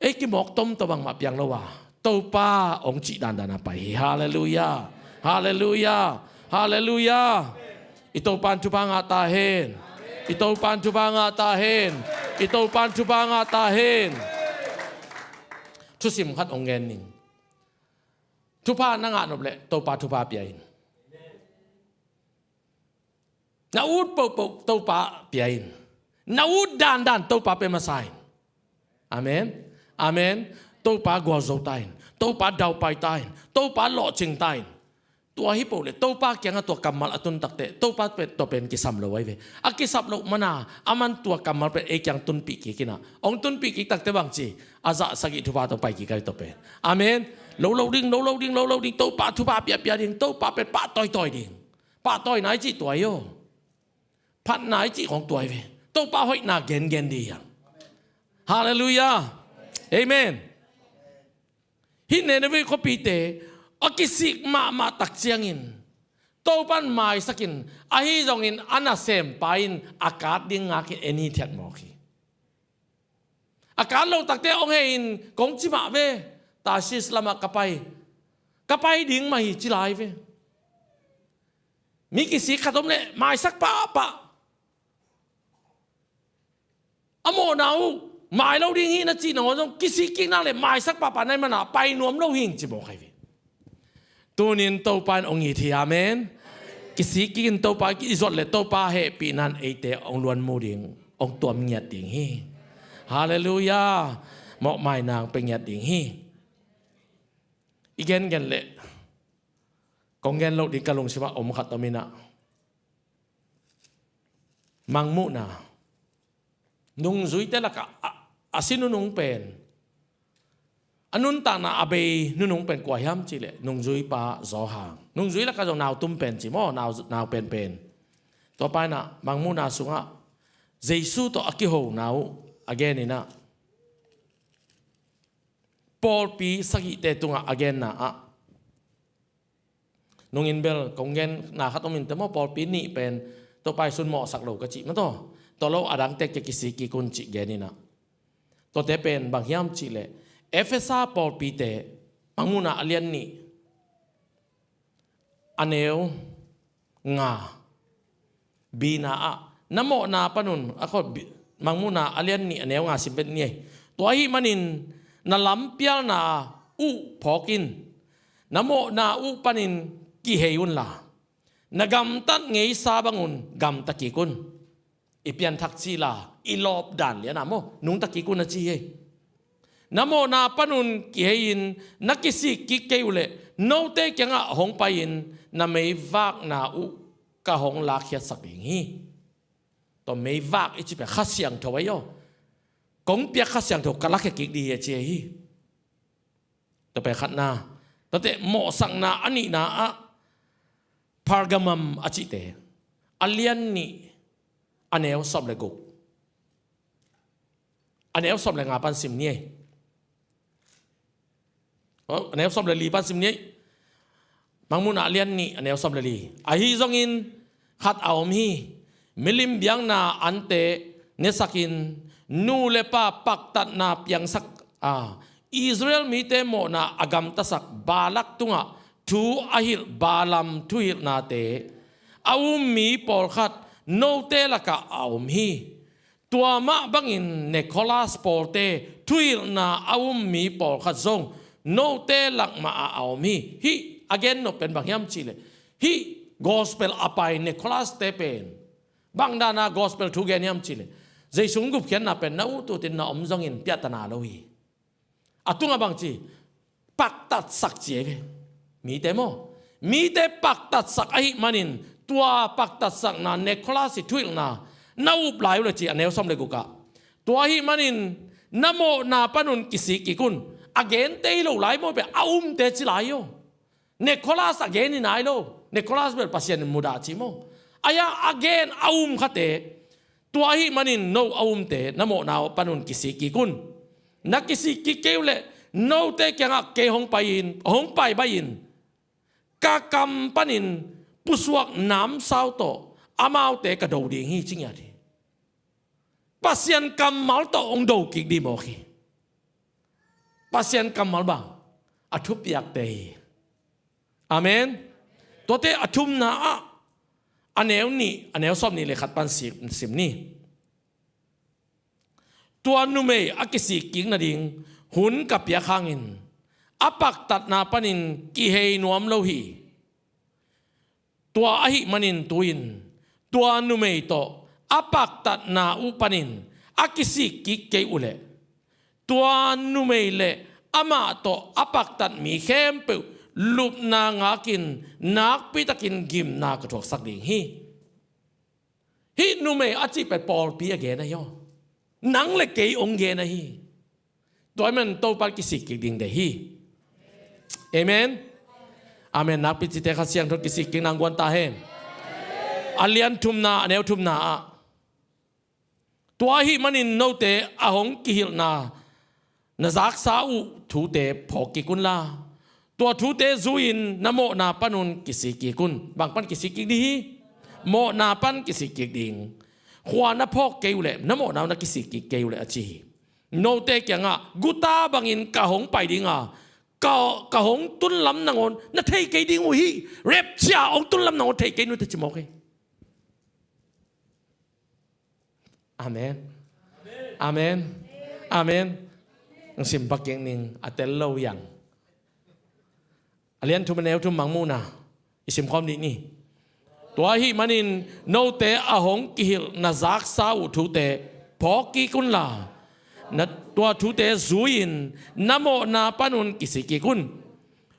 Ei kimawk tom tawh bangmah piang lo a, Topa hong cih dandan a pai hi. Halleluiah. Halleluiah. Halleluiah. I Topa in thupha ngah ta hen. I Topa in thupha ngah ta hen. I Topa in thupha ngah ta hen. Thusim khat hong gen ning. Thupha na ngah nop leh Topa thupha pia in. Na ut pohpoh Topa pia in. Na ut dandan Topa pia masa in. Amen. Amen. Topa gualzo ta in. Topa daupai ta in. Topa lawhcing ta in. Tua hi peuh leh Topa kiangah tua kammal a tun takteh Topa pen, tua pen kisam lo ahi ve. A kisap loh mana, aman tua kammal pen ei kiang tunpih kik in ah, hong tunpih kik takteh bangci, a zah sagih thupha tawh pai kik ahi tua pen. Amen. Lo lo ding, lo lo ding, lo lo ding, Topa thupha piapia ding, Topa pen pahtawitawi ding. Pahtawina i cih tua hi aw. Phatna i cih khawng tua hi ve. Topa hoihna gengen ding hi hang. Halleluiah. Amen. Hih Nineveh khuapite A kisik mahmah tak ciangin Topan maisakin, ahi zongin a nasempa in a kat ding ngakin en hithiat mawk hi. A kat lo takte hong hei in kong ci mah ve, Tarsis lamah ka pai, ka pai ding mah hi ci lai ve. Mi kisik khat om leh maisak pahpah. A mawhna uh mai lo ding hi na cih nangawn zong kisik kik nak leh maisak pahpah na hih manah pai nuam lo hing ci mawk hi ve. Tunin Topa in hong it hi, amen. Kisik kik in Topa i zuat leh Topa hehpihna in eite hong luan mu ding, hong tuam ngiat ding hi. Halleluiah. Mawhmaina hong pia ngiat ding hi. I gengen leh kong gen loh ding ka lungsimah om khat om inah, Mangmuhna. Nungzuite lakah a, a si nunung pen, a nuntakna a bei nunung pen kua hiam cihleh nungzuipa Johan. Nungzui lakah zong nau tum pen ci maw, nau, nau penpen. Tua pa inah Mangmuhna sungah Jesu tawh a kihona uh a gen inah, pawlpi sagihte tungah a genna ah, nungin bel kong gen na khat om inteh maw, pawlpi nih pen Topa i sun mawhsak lo ka cih mah tawh, tua lo a dangte kia kisik kik un cih gen inah. Tuate pen bang hiam cihleh Efesa pawlpite, Mangmuhna a lian nih a neu nga, bina ah, na mawhna panun, a khawh bi-, Mangmuhna a lian nih a neu nga sim vet ni ei. Tua ahih manin na lampialna uh phawk in, na mawhna uh panin kihei unla, na gamtat ngeisa bangun gamta kik un. I pianthak cila i lawp dan liana maw, nungta kik un a ci hi. Na mawhna panun kihei in na kisik kik kei uh leh note kiangah hong pai-in na meivakna uh ka hong lakkhiatsak ding hi. Tua meivak i cih pen Kha Siangtho ahi aw. Kong piak Kha Siangtho ka lakhia kik ding hi a ci hi. Tua pen khatna. Tuate mawhsakna a nihna ah Pergamum a cihte, a lian nih a neu sawm le guk, a neu sawm le nga pan sim ni ei. Oh, a neu sawm le li pan sim ni ei. Mangmuhna a lian nih a neu sawm le li. Ahi zongin khat a om hi. Milim biakna ante nesakin nu le pa paktatna piangsak a, Israel mite mawhna a gamtasak Balak tungah thu a hilh Balaam thuhilhnate a um mi pawlkhat note lakah a om hi. Tua mah bangin Nicholas pawlte thuhilhna a um mi pawlkhat zong note lak mahah a om hi. Hih a gen nop pen bang hiam cihleh, hih gospel a pai Nicholas-te pen bang dana gospel thu gen hiam cihleh, Jesu gupkhiatna pen na ututin na om zongin piahtana lo hi. A tungah bang ci, paktatsak ci ei ve. Mite maw, mite paktatsak ahih manin tua paktatsakna Nicholas i thuhilhna na up lai uh le ci a neu sawm le gukah. Tua ahih manin na mawhna panun kisik kik un. A gente hi lo lai maw, pen a umte ci lai aw. Nicholas a gen hi nai lo. Nicholas bel Pasian in mudah ci maw. Ahi a gen a um khate. Tua ahih manin no a umte na mawhna panun kisik kik un. Na kisik kik kei uh leh note kiangah kei hong pai-in, hong pai bai-in ka kam panin pusuak namsau tawh amaute ka do ding hi ci ngiat hi. Pasian kammal tawh hong do kik ding mawk hi. Pasian kammal bang a thupiakte hi. Amen. Tuate a thumna ah a neu nih, a neu sawm nih le khat pan sim, sim ni. Tua numei a kisik kik nading hun ka piak hangin a paktatna panin kihei nuam lo hi. Tua ahih manin tu-in tua numei tawh a paktatna uh panin a kisik kik kei uh leh tua numei le amah tawh a paktat mi khempeuh lupna ngakin nakpitakin gimna ka thuaksak ding hi. Hih numei a cih pen pawlpi a gen ahi aw. Nang le kei hong gen ahi. Tua ahih manin Topa kisik kik ding deih hi. Amen. Amen. Nakpi cite Kha Siangtho kisik kik nang guan ta hen. A lian thumna, a neu thumna ah, tua ahih manin note a hong kihilhna na zaksa uh thute phawk kik unla, Tua thute zui-in na mawhna panun kisik kik un. Bang pan kisik kik ding hi? Mawhna pan kisik kik ding. Khua na phawk kei uh leh, na mawhna na kisik kik kei uh leh a ci hi. Note kiangah guta bangin ka hong pai ding a, ka, ka hong tunlam nangawn na thei kei ding uh hi. Rapture hong tunlam nangawn thei kei nute ci mawk hi. Amen. Amen. Amen. Ang sim pak keng ning a tel lo yang. A lian thum a neu thum Mangmuhna i sim khawm dih ni. Tua ahih manin note a hong kihilh na zaksa uh thute phawk kik unla, na tua thute zui-in na mawhna panun kisik kik un.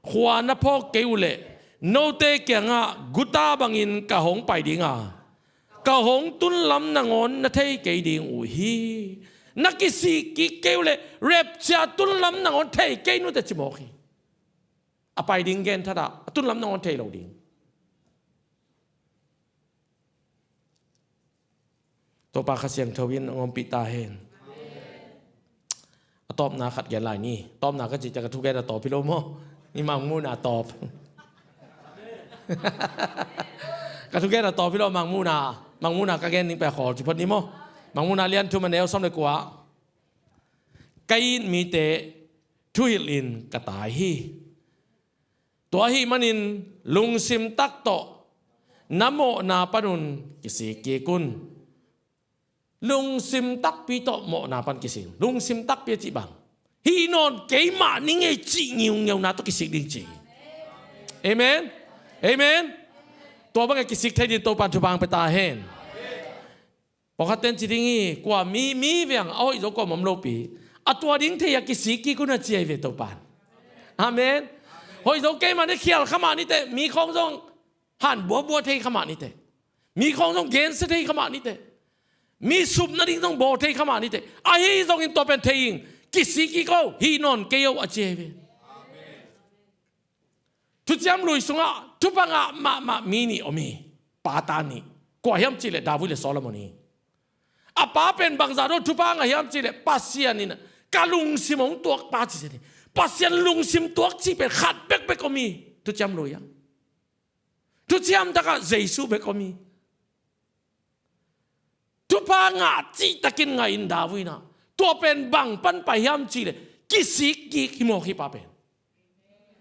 Khua na phawk kei uh leh note kiangah guta bangin ka hong pai ding a, ka hong tunlam nangawn na thei kei ding uh hi. Na kisik kik kei uh leh rapture tunlam nangawn thei kei nute ci mawk hi. A pai ding gen thadah, a tunlam nangawn thei lo ding. Topa Kha Siangtho in a ngompih ta hen. A tawpna khat gen lai ni. Tawpna ka cih ciang ka thugen a tawp hi lo maw? Ni Mangmuhna tawp. Ka thugen a tawp hi lo Mangmuhna. Mangmuhna ka gen ning pek khawl ci phot ni maw? Mangmuhna lian thum a neu sawm le kua. Ka it mite thuhilh in ka tai hi. Tua ahih manin lungsim tak tawh na mawhna panun kisik kik un. Lungsim takpi tawh mawhna pan kisik. Lungsim takpi a cih bang? Hih nawn keimah ni ngei cih ngiungeuna tawh kisik ding ci. Amen. Amen. Tua bangin kisik thei ding Topan thupha hong pia ta hen. Pawlkhat ten ci ding hi, kua mi, mi veng a hoih zo kua om lopi. A tua ding thei a kisik kik un a ci ahi ve Topan. Amen. Hoih zo keimah ni khial kha mah ni teh, mi khawng zong han buabua thei kha mah ni teh. Mi khawng zong gensia thei kha mah ni teh. Mi sup nading zong bawl thei kha mah ni teh. Ahi zongin tua pen thei ing, kisik kik o, hih nawn kei o a ci ahi ve. Thuciam Lui sungah thupha ngah mahmah mi nih om hi. Pa ta nih. Kua hiam cihleh David le Solomon hi. A pa pen bangzah dong thupha ngah hiam cihleh Pasian in ka lungsim hong tuak pa ci zen hi. Pasian lungsim tuak cih pen khat bekbek om hi. Thuciam Lui ah. Thuciam takah Jesu bek om hi. Thupha ngah cihtakin ngah in David in ah, tua pen bang pan pai hiam cihleh kisik kik hi mawk hi pa pen.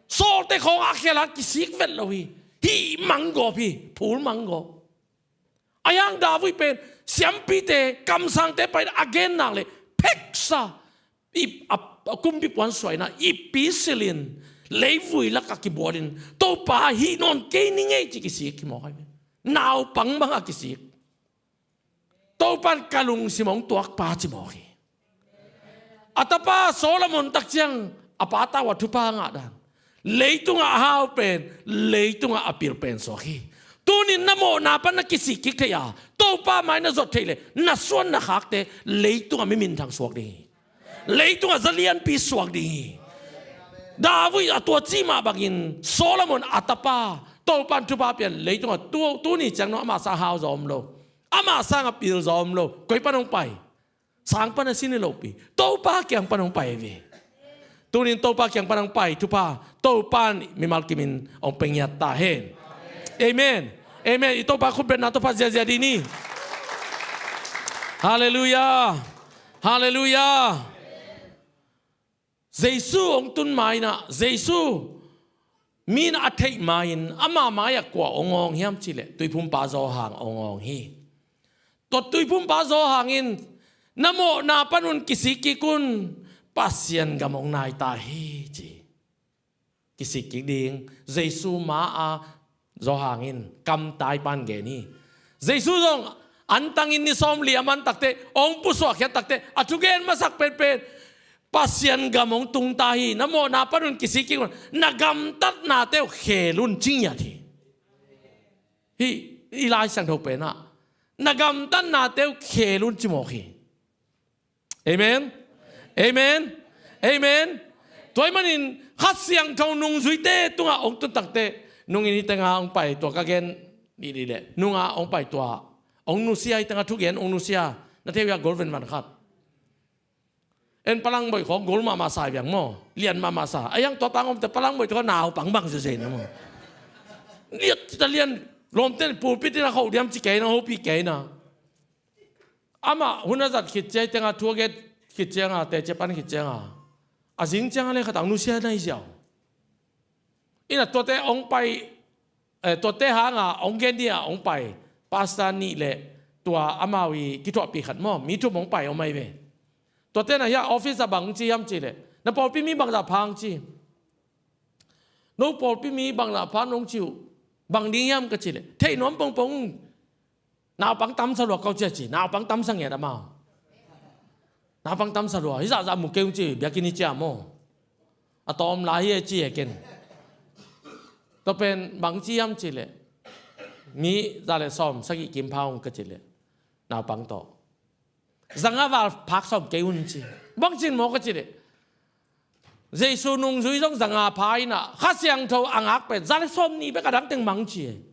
Sawlte khawng a khial a kisik vet lo hi. Hih manggawp hi, phul manggawp. A hiang David pen siampite, kamsangte pai a gen nak leh pheksa, i, a, a kumpi puan suaina, i pi silin leivui lakah kibualin, Topa hih nawn kei ni ngei ci kisik hi mawk hi. Naupang bangah kisik. Topan ka lungsim hong tuak pa ci mawk hi. A tapa Solomon tak ciang a pa tau a thupha ngah dan. Leitungah a hau pen, leitungah a pil pen suak hi. Tunin na mawhna pan na kisik kik thei a, Topa mai na zuat thei leh na suan na khakte leitungah mi minthang suak ding hi. Leitungah za lianpi suak ding hi. David a tua cih mah bangin Solomon a tapa Topan thupha pian leitungah tu, tuni ciang nong amah sang hau zaw om lo. Amah sangah pil zaw om lo. Koi pan hong pai? Sang pan a sin hi lopi. Topa kiang pan hong pai ve. Tunin Topa kiang pan hong pai thupha Topan mimal kimin hong pia ngiat ta hen. Amen. Amen. I Topa khutbetna tawh phat ziazia dih ni. Halleluiah. Halleluiah. Jesu hong tun ma-in ah, Jesu mi in a theih ma-in ama mai-ah kua hong awng hiam cihleh Tuiphumpa Johan hong awng hi. Tua Tuiphumpa Johan in na mawhna panun kisik kik un, Pasian gam hong nai ta hi ci. Kisik kik ding. Jesu ma-a Johan in kamtai pan gen hi. Jesu zong antangin ni sawmli a man takte, hong pusuak khiat takte, a thugen masak penpen, Pasian gam hong tung ta hi. Na mawhna panun kisik kik un, na gamtatnate uh khel un ci ngiat hi. Hih i Lai Siangtho penah na gamtatnate uh khel un ci mawk hi. Amen. Amen. Amen. Tua ahih manin Kha Siangtho nungzuite tungah hong tun takte, nungin hih tengah hong pai tua ka gen dih dih leh, nungah hong pai tua hong nusia, hih tengah thugen hong nusia, na thei uh hia, golven man khat. En palang boih khawng gol mahmah sa hi viang maw. Lian mahmah sa. A hiang tua tang omte palang boih tua naupang bang zezei na maw. Liat ta lian lawmte pulpit in a khoh diam ci kei na, hopih kei na. Amah hun a zat khit ciai tenga, thu a gen khit cianga, teci a pan khit cianga, a zing cianga le khatang nusia na hi ziau. Ina tuate hong pai, eh, tuate hanga hong gen dia hong pai pastor nih le tua amau i kithuahpih khat maw, mi thum hong pai om ahi ve. Tuate na hia office a bang ci hiam ci le, na pawlpi mi bangzah pha hong ci. No pawlpi mi bangzah pha nong ci uh, bang ding hiam ka ci le, thei nuam pongpong. Naupang tamsa lua kau cia ci, naupang tamsa ngiat amau. Naupang tamsa lua, hi zahzah mu kei ung ci, biakinn hi cia maw. A tawm lai hi e ci e ken. Tua pen bang ci hiam ci le, mi za le sawm sagih kim pha ung ka ci le, naupang tawh. Zanga val phak sawm kei un ci. Bang cin maw ka ci le, Jesu nungzui zong zanga pha ina, Kha Siangtho a ngak pen za le sawm nih bek a dang teng mang ci.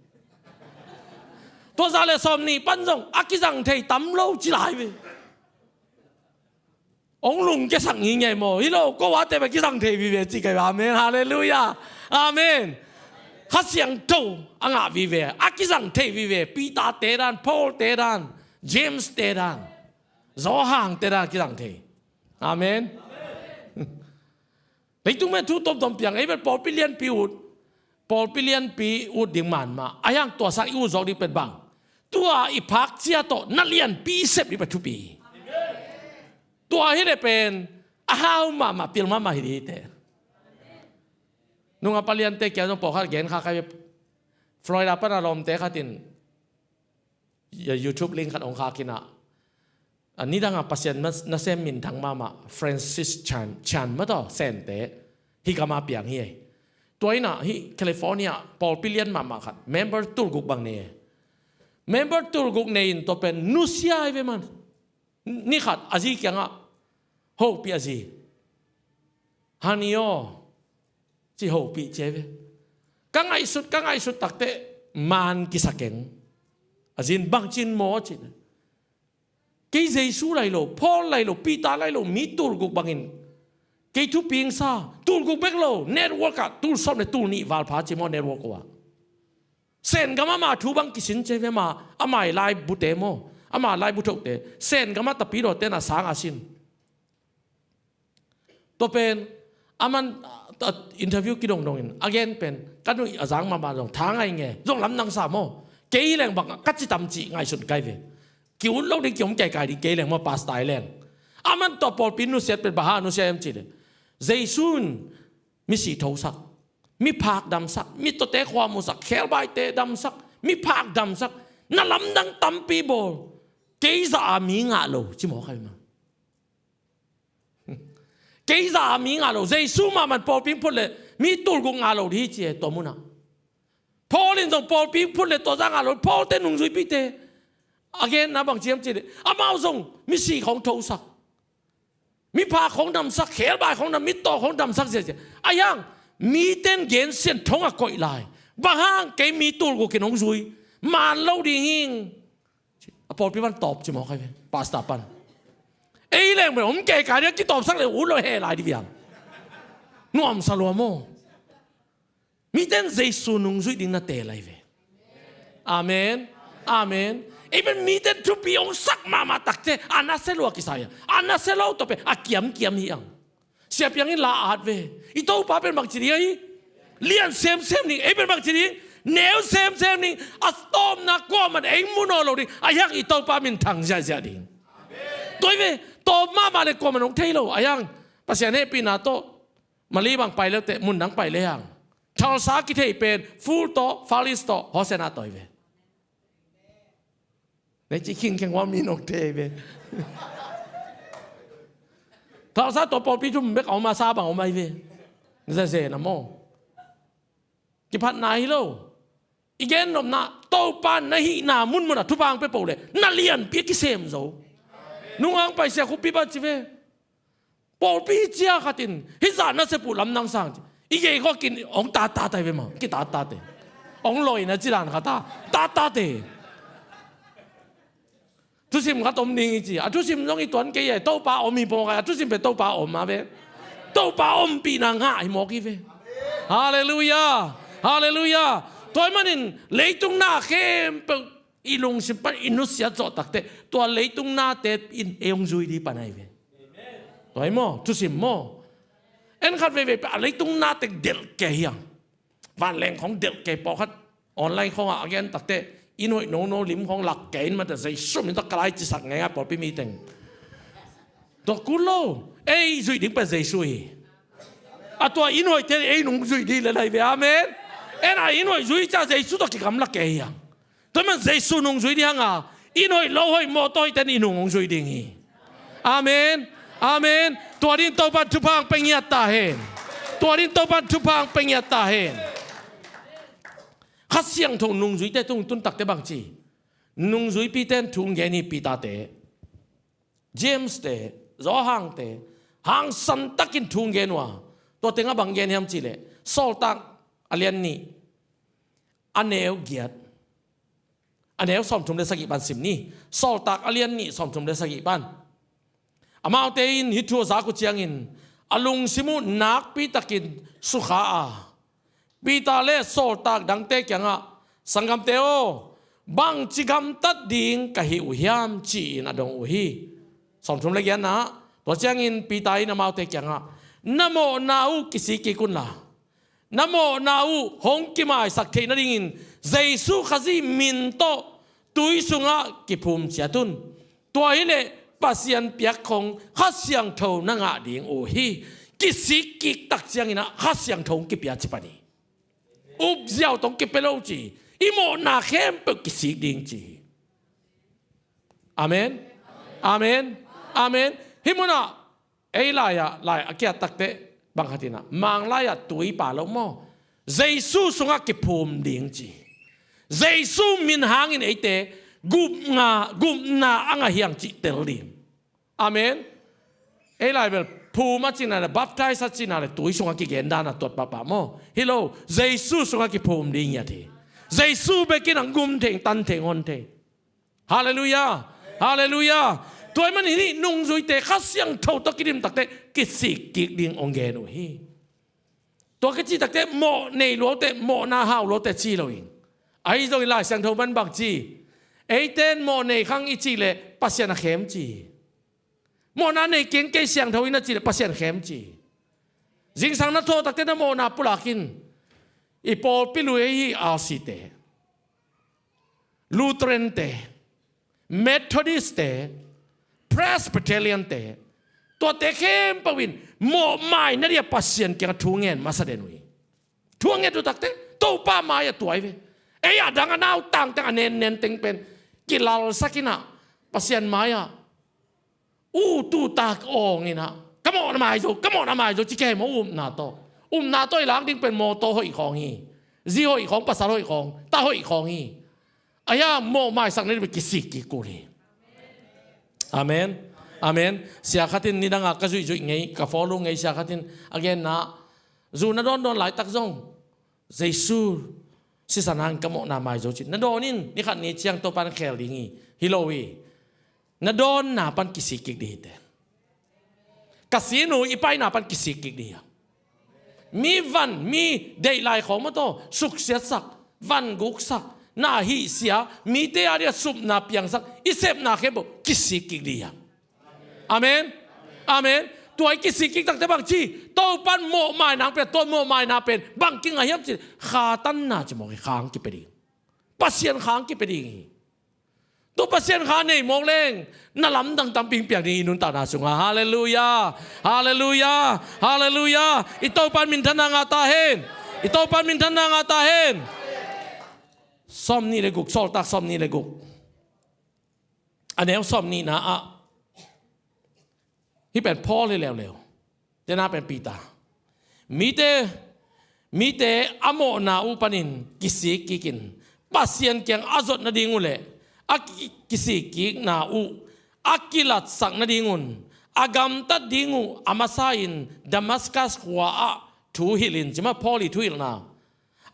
Tua za le sawm nih pan zong a kizang thei tam lo ci lai ve. Hong lungkiasak ngingei maw, hi lo, ko ate bek kizang thei vive ci kai ve. Amen, halleluiah. Amen. Kha Siangtho a ngah vive, a kizang thei vive. Peter te dan, Paul te dan, James te dan, Johan te dan kizang thei. Amen. Leitung me thu tomtom piang, ei bel pawlpi lianpi ut, pawlpi lianpi ut ding man mah. A hiang tua sang i ut zawk ding pen bang, tua i phak cia tawh na lianpi i sep ding pen thupi. Tua hi le pen a hau mahmah, pil mahmah hi ding hi te. Nunga paliante kia zong pawlkhat gen kha kai. Florida pana lawmte khatin YouTube link khat hong khak ina, a nidanga Pasian na, nasem minthang mahmah Francis Chan, Chan mataw Sente, hi gama piang hi ei. Tua ina hi California pawlpi lian mahmah khat member tulguk bang nei. Member tulguk nei in tua pen nusia hi ve man. Ni khat a zi kiangah hopih a zi. Hani aw, ci hopih ci hi ve. Ka ngaihsut, ka ngaihsut takte man kisa keng. A zin bang cin maw ci. Kei Jesu lai lo, Paul lai lo, Peter lai lo, mi tulguk bangin kei thuping sa, tulguk bek lo, network ah tul sawm le tul nih valpha ci maw network ah. Sen gam ama thu bang kisin ci hi ve ma, ama i lai bute maw, ama lai bu thokte Sen gam a tapidawte na sang a sin. Tua pen aman, a, interview kidongdongin a gen pen ka nuih a zang mahmah zong tha ngai nge, zong lamdang sa maw. Kei leng bang ka ci tam cih ngaihsun kai ve. Ki ut lo ding, ki om kaikai ding kei leng maw, pastor leng. Aman tua pawlpi nusiat pen bang hang nusia hiam cih leh, Jesu in misi thosak, miphak damsak, mittawte khua musak, khebaite damsak, miphak damsak, na lamdang tampi bawl. Kei zah a mi ngah lo ci mawk ahi ma. Kei zah a mi ngah lo, Jesu mahmah in pawlpi phut le mi tulguk ngah lo ding hi ci e tua munah. Paul in zong pawlpi phut le tua zah ngah lo, Paul te nungzuipite. A genna bang ci hiam cih leh amau zong misi khawng thosak, miphak khawng damsak, khelbai khawng dam, mittaw khawng damsak ziahziah. A hiang miten gensian thong a koih lai. Bang hang kei mi tulguk in hong zui, man lo ding hing. A pawlpi pan tawp ci mawk ahi ve, pastor pan. Ei leng pen om kei kai ding a, kitawpsak le ut lo he lai di viang. Nuamsa lua maw. Miten Jesu nungzuih ding na teel ahi ve. Amen. Amen. Ei pen miten thupi hong sak mahmah takte a nasia lua kisa hi a, a nasia lo tawh pen a kiamkiam hi ang. Sia Piang in la a at ve. I Topa pen bangci ding ahi? Lian semsem ding. Ei pen bangci ding? Neu semsem ding. A tawpna kuaman ei mu nawn lo ding. A hiang i Topa minthang ziahziah ding. Tua hi ve. Tawp mahmah le kuaman hong thei lo. A hiang Pasian hehpihna tawh Mali bang pai leuteh mun dang pai le hang. Thalsa kithei pen Full tawh, Falis tawh, Hosanna tawh hi ve. Nei ci khingkheng ua mi nong thei ve. Thalsa tua pawlpi thum bek a om a, sa bang om ahi ve. Zeze na maw. Kiphatna hi lo. I gen nopna, Topa na hihna munmun a thupha hong pia peuh le na lianpi a kisem zo. Nungang paisia khupi ba ci ve. Pawlpi hi cia khat in hih zah na sep uh lamdang sang ci. I gei khawng kin hong tattatai ve maw. Kitattatai. Hong lawina ci dan khat a tattatai. Thusim khat om ding hi ci. A thusim zong i tuan kei e, Topa om hi mawk a, a thusim pen Topa om a ve. Topa ompihna ngah hi mawk hi ve. Halleluiah. Halleluiah. Tua ahih manin leitung na khempeuh i lungsim pan i nusiat zawh takteh, tua leitung nate in ei hong zui ding pan ahi ve. Tua hi maw, thusim maw. En khat veivei pen a leitung nate delh kei hi hang. Vanleng khawng delh kei, pawlkhat online khawngah a gen takteh, inn hoih nono lim khawng lak kei in mate, Jesu min tawh ka lai cisak ngeingai pawlpi miteng. Tua kul lo, ei zuih ding pen Jesu hi. A tua inn hoihte ei nung zuih ding lel ahi ve. Amen. En a inn hoih zui ciang Jesu tawh kigamla kei hi hang. Tua ahih manin Jesu nung zui ding hang a, inn hoih lo hoih mawtaw hoihte in i nung hong zui ding hi. Amen. Amen. Tua dingin Topa'n thupha hong pia ngiat ta hen. Tua dingin Topa'n thupha hong pia ngiat ta hen. Kha Siangtho nungzuite tung tun takteh bang ci? Nungzuipite in thu hong gen hi, Peter-te, James-te, Johan-te, hangsan takin thu hong gen uh a. Tua tengah bang gen hiam cih leh, Sawltak a lian nih, a neu giat, a neu sawmthum le sagih pan sim ni. Sawltak a lian nih sawmthum le sagih pan. Amaute in hih thu a zak uh ciangin a lungsim uh nakpi takin sukha a, Peter le sawltak dangte kiangah, "Sanggamte aw, bangci gamtat ding ka hih uh hiam?" ci-in a dong uh hi. Sawmthum le giatna. Tua ciangin Peter in amaute kiangah, "Na mawhna uh kisik kik unla, na mawhna uh hong kimaisak theih nadingin Jesu Khazih min tawh tui sungah kiphum ciat un. Tua hileh Pasian piak khong Kha Siangtho na ngah ding uh hi." Kisik kik tak ciangin ah Kha Siangtho hong kipia ci pan hi. Upziau tawh hong kipia lo ci. I mawhna khempeuh kisik ding ci hi. Amen. Amen. Amen. Hih munah ei lai-ah, lai a kiat takteh bang khat in ah, Mang lai-ah tui pha lo maw, Jesu sungah kiphum ding ci. Jesu min hangin eite gupna, gupna a ngah hi hang cih tel ding. Amen. Ei lai bel phum a cihna le, baptize a cihna le tui sungah kigen dan a tuat pahpah maw? Hi lo, Jesu sungah kiphum ding hi a ci. Jesu bekin hong gum thei, tan thei, hon thei. Halleluiah. Halleluiah. Tua ahih manin hih nungzuite Kha Siangtho tawh kidim takteh kisik kik ding hong gen uh hi. Tua kici takteh mawh nei luaute, mawhna hau luaute ci lo in. Ahi zongin Lai Siangtho pan bang ci? Eite in mawh nei khang i cih leh Pasian a khem ci. Mawhna nei keng kei, siangtho in a cih leh Pasian khem ci. Zingsang na thawh takteh na mawhna pulak in. I pawlpi lui ahi R C te, Lutheran te, Methodist te, Presbyterian te, tuate khempeuh in mawhmai nading a Pasian kiangah thu ngen masa den uh hi. Thu a nget uh takteh Topa mai-ah tuai ve. Ei a dang a nautang teng, a nennen teng pen kilalsak in ah Pasian mai-ah u tu tak awng in ah, "Ka mawhna mai zo, ka mawhna mai zo," ci kei maw, upna tawh. Upna tawh i lak ding pen mawtaw hoih khawng hi. Zi hoih khawng, pasal hoih khawng, ta hoih khawng hi. Ahi a mawhmaisak nading pen kisik kik kul hi. Amen. Amen. Sia khat in nidang a ka zuihzuih ngei, ka follow ngei sia khat in a genna, zu na dawndawn laitak zong Jesu sisan hangin ka mawhna mai zo ci. Na dawn in, ni khat ni ciang Topa in khel ding hi. Hi lo hi. Na dawnna pan kisik kik ding hi te. Ka sin uh i paina pan kisik kik ding hi. Mi van, mi deih lai khawng maw taw suksiatsak, vanguksak, na hihsia, mite a ding a supna piangsak, i sepna khempeuh kisik kik ding hi. Amen. Amen. Tua i kisik kik takteh bang ci? Topa in mawhmaina hong pia, tua mawhmaina pen bang kingah hiam cih leh kha tanna ci mawk hi, kha hong kipia ding. Pasian kha hong kipia ding hi. Tua Pasian kha nei mawk leng na lamdang tampi hong piak ding hi i nuntakna sungah. Halleluiah. Halleluiah. Halleluiah. I Topa in minthanna ngah ta hen. I Topa in minthanna ngah ta hen. Sawmnih le guk, Sawltak sawmnih le guk, a neu sawmnihna ah, hih pen Paul hi leuleu, tena pen Peter. Mite, mite a mawhna uh panin kisik kikin Pasian kiang a zot nading uh leh a ki-, kisik kikna uh a kilatsak nadingun a gamtat ding uh a masa-in Damascus khua-ah thuhilhin, ci mah Paul ii thuhilhna.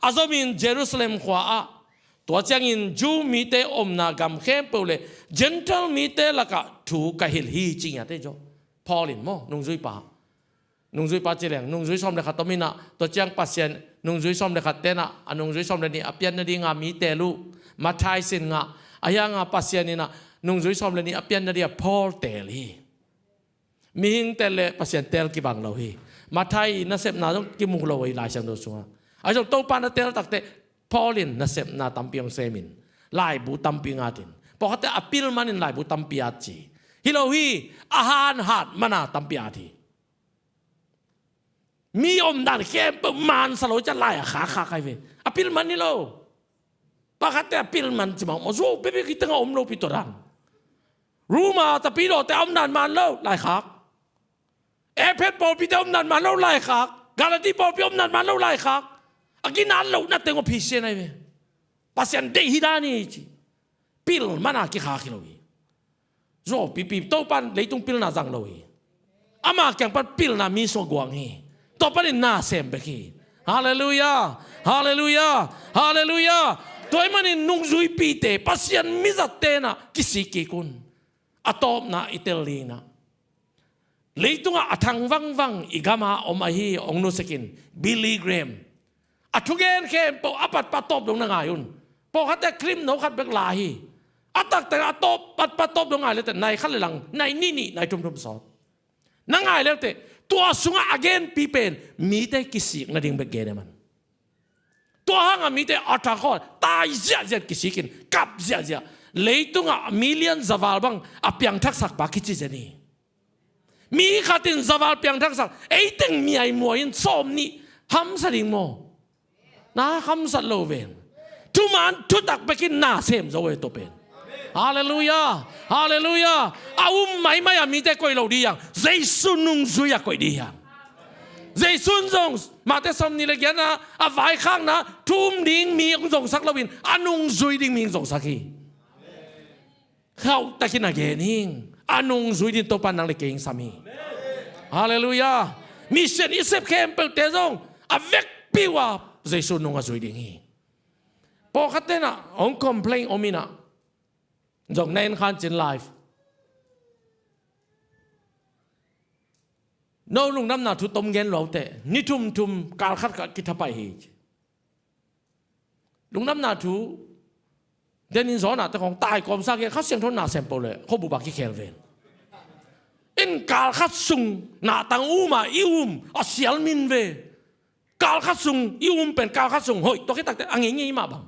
A zomin Jerusalem khua-ah Tua ciangin Jew mite omna gam khempeuh le Gentile mite lakah thu ka hilh hi, ci ngiat ei zaw. Paul in maw, nungzuipa. Nungzuipa ci leng, nungzui sawm le khat om inah, tua ciang Pasian nungzui sawm le khat tenah a nungzui sawm le nih a pian nadinga mi teel uh. Matthai sin ngah, ahi hanga Pasian inah nungzui sawm le nih a pian nadinga Paul teel hi. Mihing teel le Pasian teel kibang lo hi. Matthai nasepna zong kimu lo hi Lai Siangtho sungah. Ahi zong Topa na teel takteh Paul in nasepna tampi hong semin, laibu tampi hong atin. Pawlkhatte a pil manin laibu tampi at ci. Hi lo hi, a hanhat mana tampi at hi. Mi omdan khempeuh mansa lo ciah lai a khakkhak ahi ve. A pil man hi lo. Pawlkhatte a pil man ci mawkmawk, zo peuhpeuh kitengah om lopi tua dan. Roma tapidawte a omdan man lo, laikhak. Efesa pawlpite omdan man lo, laikhak. Galati pawlpi omdan man lo, laikhak. A ginat lohnate ngawphi sian ahi ve. Pasian deih hi dan hi ci. Pil mana kikhak hi lo hi. Zo pipi, Topa in leitung pilna zang lo hi. Ama kiang pan pilna mi sungah guang hi. Tua panin na sem bek hi. Halleluiah. Halleluiah. Halleluiah. Tua ahih manin nungzuipite, Pasian mizat tenah kisik kik un. A tawpna i tel dinginah, leitungah a thang vangvang i gama om ahi hong nusikin Billy Graham. A thugen khempeuh a patpat tawp dong na ngai un. Pawlkhatte klim no khat bek la hi. A taktak a tawp, patpat tawp dong ngai lete nai khat le lang, nai nih nih, nai thum thum sawt. Na ngai lete tua sungah a genpi pen mite kisik nading bek gen e man. Tua hanga mite a thakhaw tai ziahziah kisikin kap ziahziah. Leitungah million zaval bang a piangthaksak pa kici zen hi. Mi khat in zaval piangthaksak, eiteng miaimuai in sawm nih hamsa ding maw? Na hamsat lo ven. Thuman thutak bekin na sem zo e tua pen. Halleluiah. Halleluiah. A um maimai a mite koih lo dih hiang. Jesu nungzui a koih dih hiang. Jesu in zong Mate sawm nih le giatna a vaikhakna thu um ding mi hong zongsak loin a nungzui ding mi hong zongsak hi. Khauhtakin a gen hing. A nungzui ding Topa nang le kei hong sam hi. Halleluiah. Mission i sep khempeuhte zong a vekpi uh a Jesu nung a zui ding hi. Pawlkhat tenah hong complain om inah, zong na en khan cin live. No lungdamna thu tom gen luaute, ni thum thum kal khat khat kithapai hi. Lungdamna thu denin zawnah te khong tai kawmsa gen, Kha Siangtho na sem peuh le khuabup ah kikhel ven. In kal khat sung nahtang um ah i um a sial min ve. Kal khat sung i um pen kal khat sung hoih tua khit takte a ngeingei mah bang.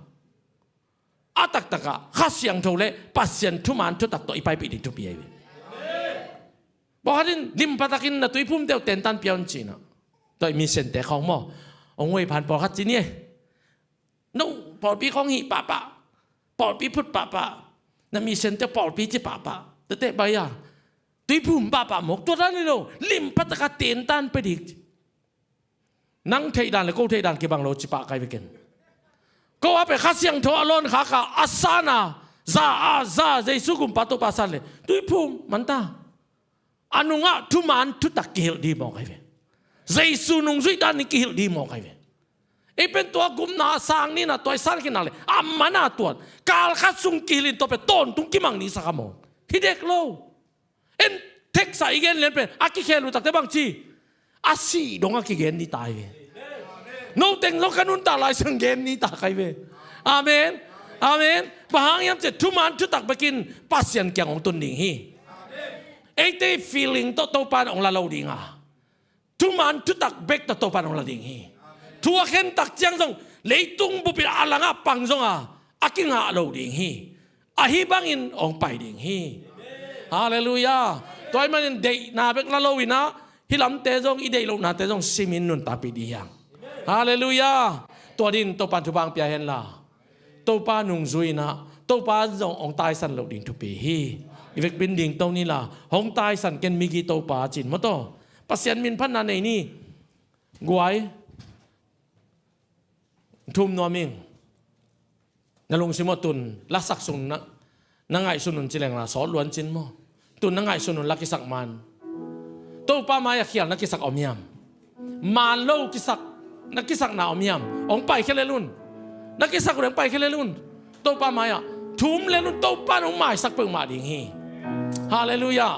A taktakah Kha Siangtho le Pasian thuman thutak tawh i paipih ding thupi ahi ve. Pawlkhat in limpa takin na tuiphumte uh tentan pia un cinah, tua i missionte khawng maw, hong huai phan pawlkhat ci ni e. No pawlpi khawng hih pahpah, pawlpi phut pahpah, na missionte pawlpi ci pahpah. Tete bai a tuiphum pahpah mawk tua dan hi lo, limpa taka tentan pia dik. Nang theih dan le ko theih dan kibang lo ci pah kai ve ken. Ko a pen Kha Siangtho a lawn khaka a sana za a za Jesu gumpa Topa san le tuiphum manta. A nungah thuman thutak kihilh dih mawk ahi ve. Jesu nungzuih dan in kihilh dih mawk ahi ve. Ei pen tua gupna a sang nina tua i san khinah le a mana tuan kal khat sung kihilh in tua pen tawntung kimang nihsak a mawk hi dek lo. En, teksa i gen lian pen a kikhel uh takte bang ci, a sih dong a kigen ni tai ve. No teng zong ka nuntak lai sang gen ni ta kai ve. Amen. Amen. Bang hang hiam cih thuman thutak bekin Pasian kiang hong tun ding hi. Eite feeling tawh Topa in hong la lo ding a, thuman thutak bek tawh Topa in hong la ding hi. Thu a khen tak ciang zong leitung bupin a langah pang zonga a kingah lo ding hi. Ahi bangin hong pai ding hi. Halleluiah. Tua ahih manin deihna bek la loinah hih lamte zong i deih lohnate zong simin nuntakpih dih hiang. Halleluiah. Tua din Topa in thupha hong pia henla Topa nungzui inah Topa zong hong taisan loh ding thupi hi. I vekpin ding to nila, hong taisan ken migi Topa cin maw taw. Pasian min phatna nei ni. Guai. Thum nuam ing. Na lungsim aw tun lasak sung na, na ngaihsun un ci lengla sawt luan cin maw? Tun na ngaihsun un la kisak man. Topa mai a khial na kisak om hiam? Man lo kisak, na kisakna om hiam? Hong paikhia lel un. Na kisak uh le hong paikhia lel un. Topa mai-ah thu um le nung Topa in hong maisak peuhmah ding hi. Halleluiah.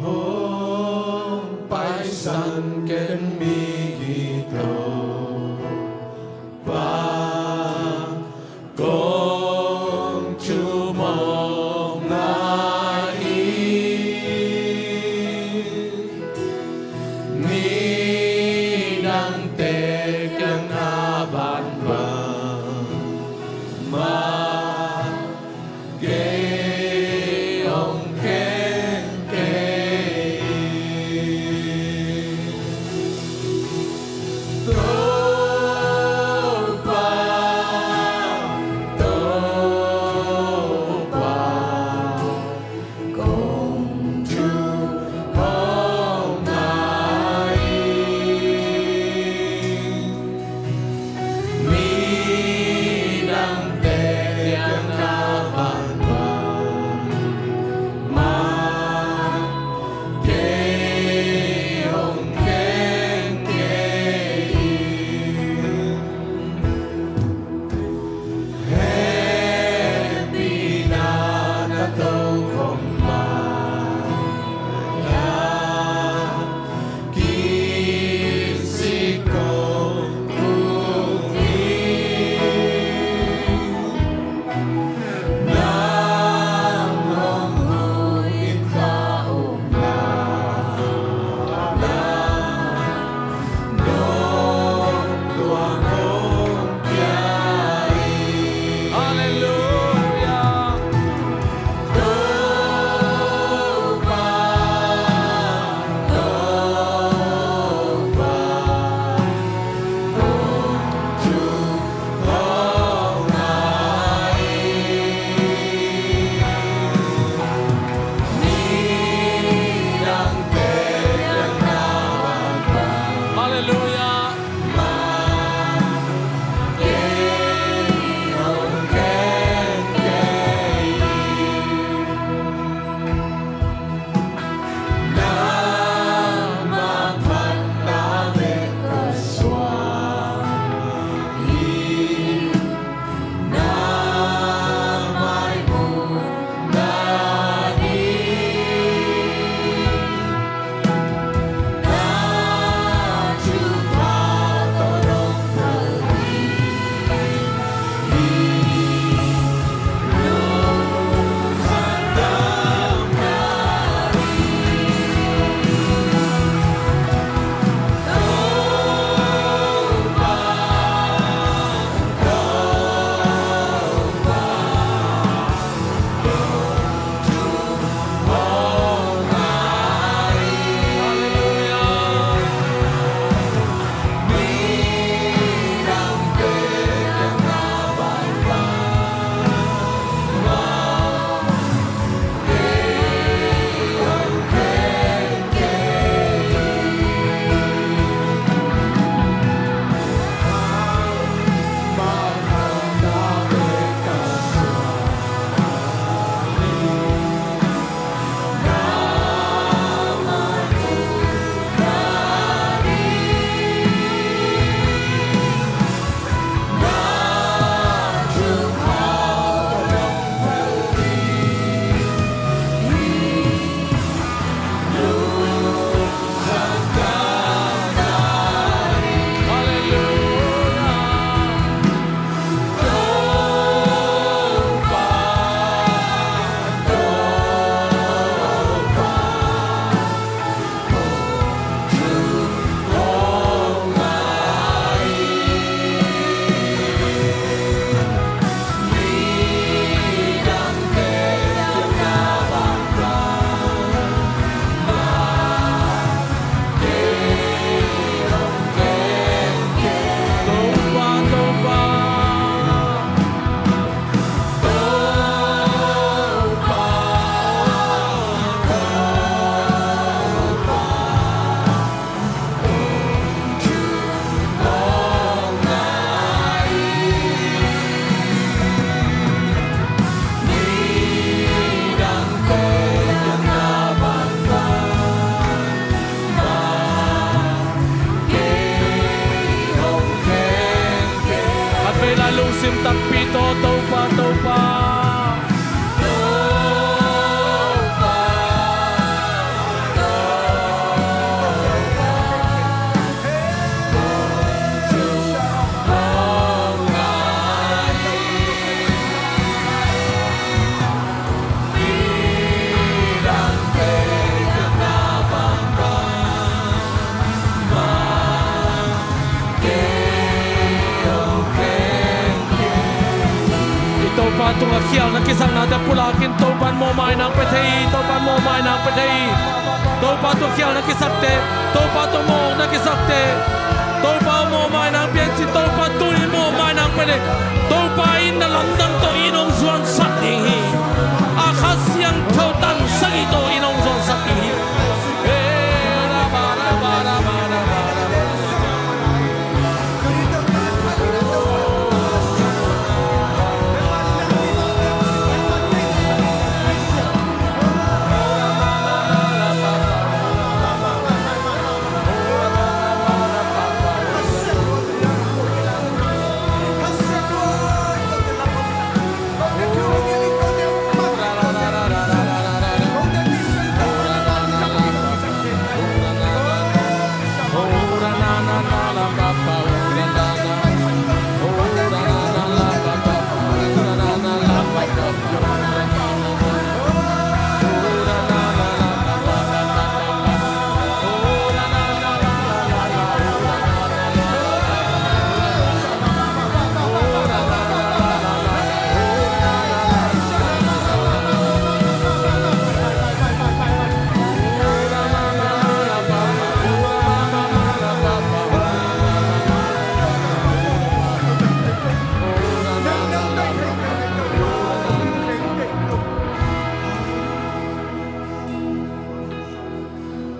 Hong paisan ken mi hi Topa, kong thum hong ngai hi. Midangte kiang na bangbang mah kei hong khen kei hi. Topa, Topa, kong thum hong ngai hi. Midangte kiang na bangbang mah kei hong khen kei hi. Hehpihna na tokhom mah a kisikkoh kong hi. Nang hong huh in ka omna, nang Halleluiah. Halleluiah. Takpi tawh Topa, Topa. I Topa tungah khialna kisaknate pulakin Topa in mawhmaina pia thei hi, Topa in mawhmaina pia thei hi. Topa tungah khialna kisakte, Topa tungah mawhna kisakte, Topa mawhmaina pia ci, Topa tuni mawhmaina pia thei. Topa in na lamdang tawh in hong zuansak ding hi. A Kha Siangtho tan sagih tawh in hong zuansak ding hi.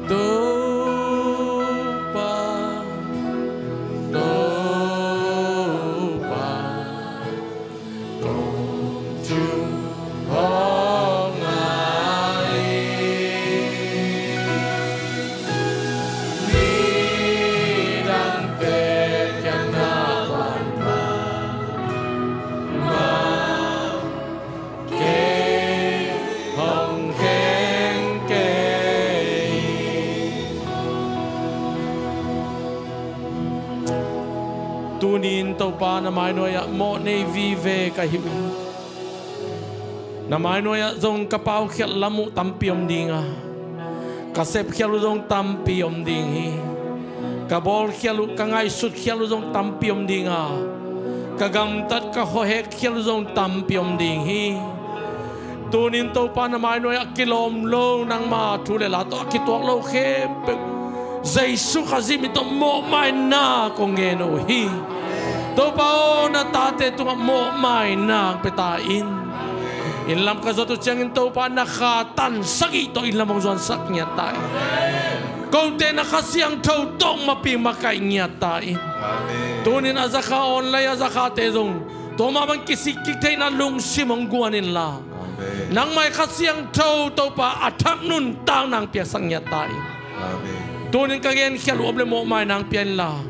Topa, Topa, kong thu hong ngai. Nidangte kiang na pan pan mah. Kei hong kheng kei. Tuni-in Topa na mainuai-ah mawh nei vive ka hi uh. Na mainuai-ah zong ka paukhiat lam uh tampi om ding a, ka sepkhial uh zong tampi om ding hi. Ka bawlkhial uh, ka ngaihsutkhial uh zong tampi om ding a, ka gamtat, ka khuahek khial uh zong tampi om ding hi. Tunin Topa na mainuai-ah kilawm lo, nangma thu le la tawh a kituak lo khempeuh Jesu Khazih min tawh mawhmaina kong ngen uh hi. Topa aw, na tate tungah mawhmaina pia ta in. Inn lam ka zuat uh ciangin Topa na Kha tan sagih tawh inn lam hong zuansak ngiat ta in. Kote na Kha Siangtho tawh mapi makaih ngiat ta in. Amen. Tunin a zakha online a zakhate zong tua mah bang kisik kik theihna lungsim hong guan inla, Amen, nangmah i Kha Siangtho Topa a thak nuntakna hong piaksak ngiat ta in. Amen. Tunin ka genkhial uh om le mawhmaina hong pia inla,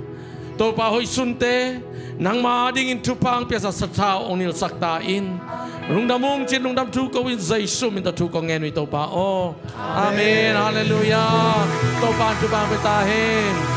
Topa hoih sunte nangma dingin thupha hong piaksak sathau hong nilsak ta in. Lungdam ung cin lungdam thu ko in Jesu min tawh thu kong ngen uh hi Topa aw. Amen. Halleluiah. Topa in thupha hong pia ta hen.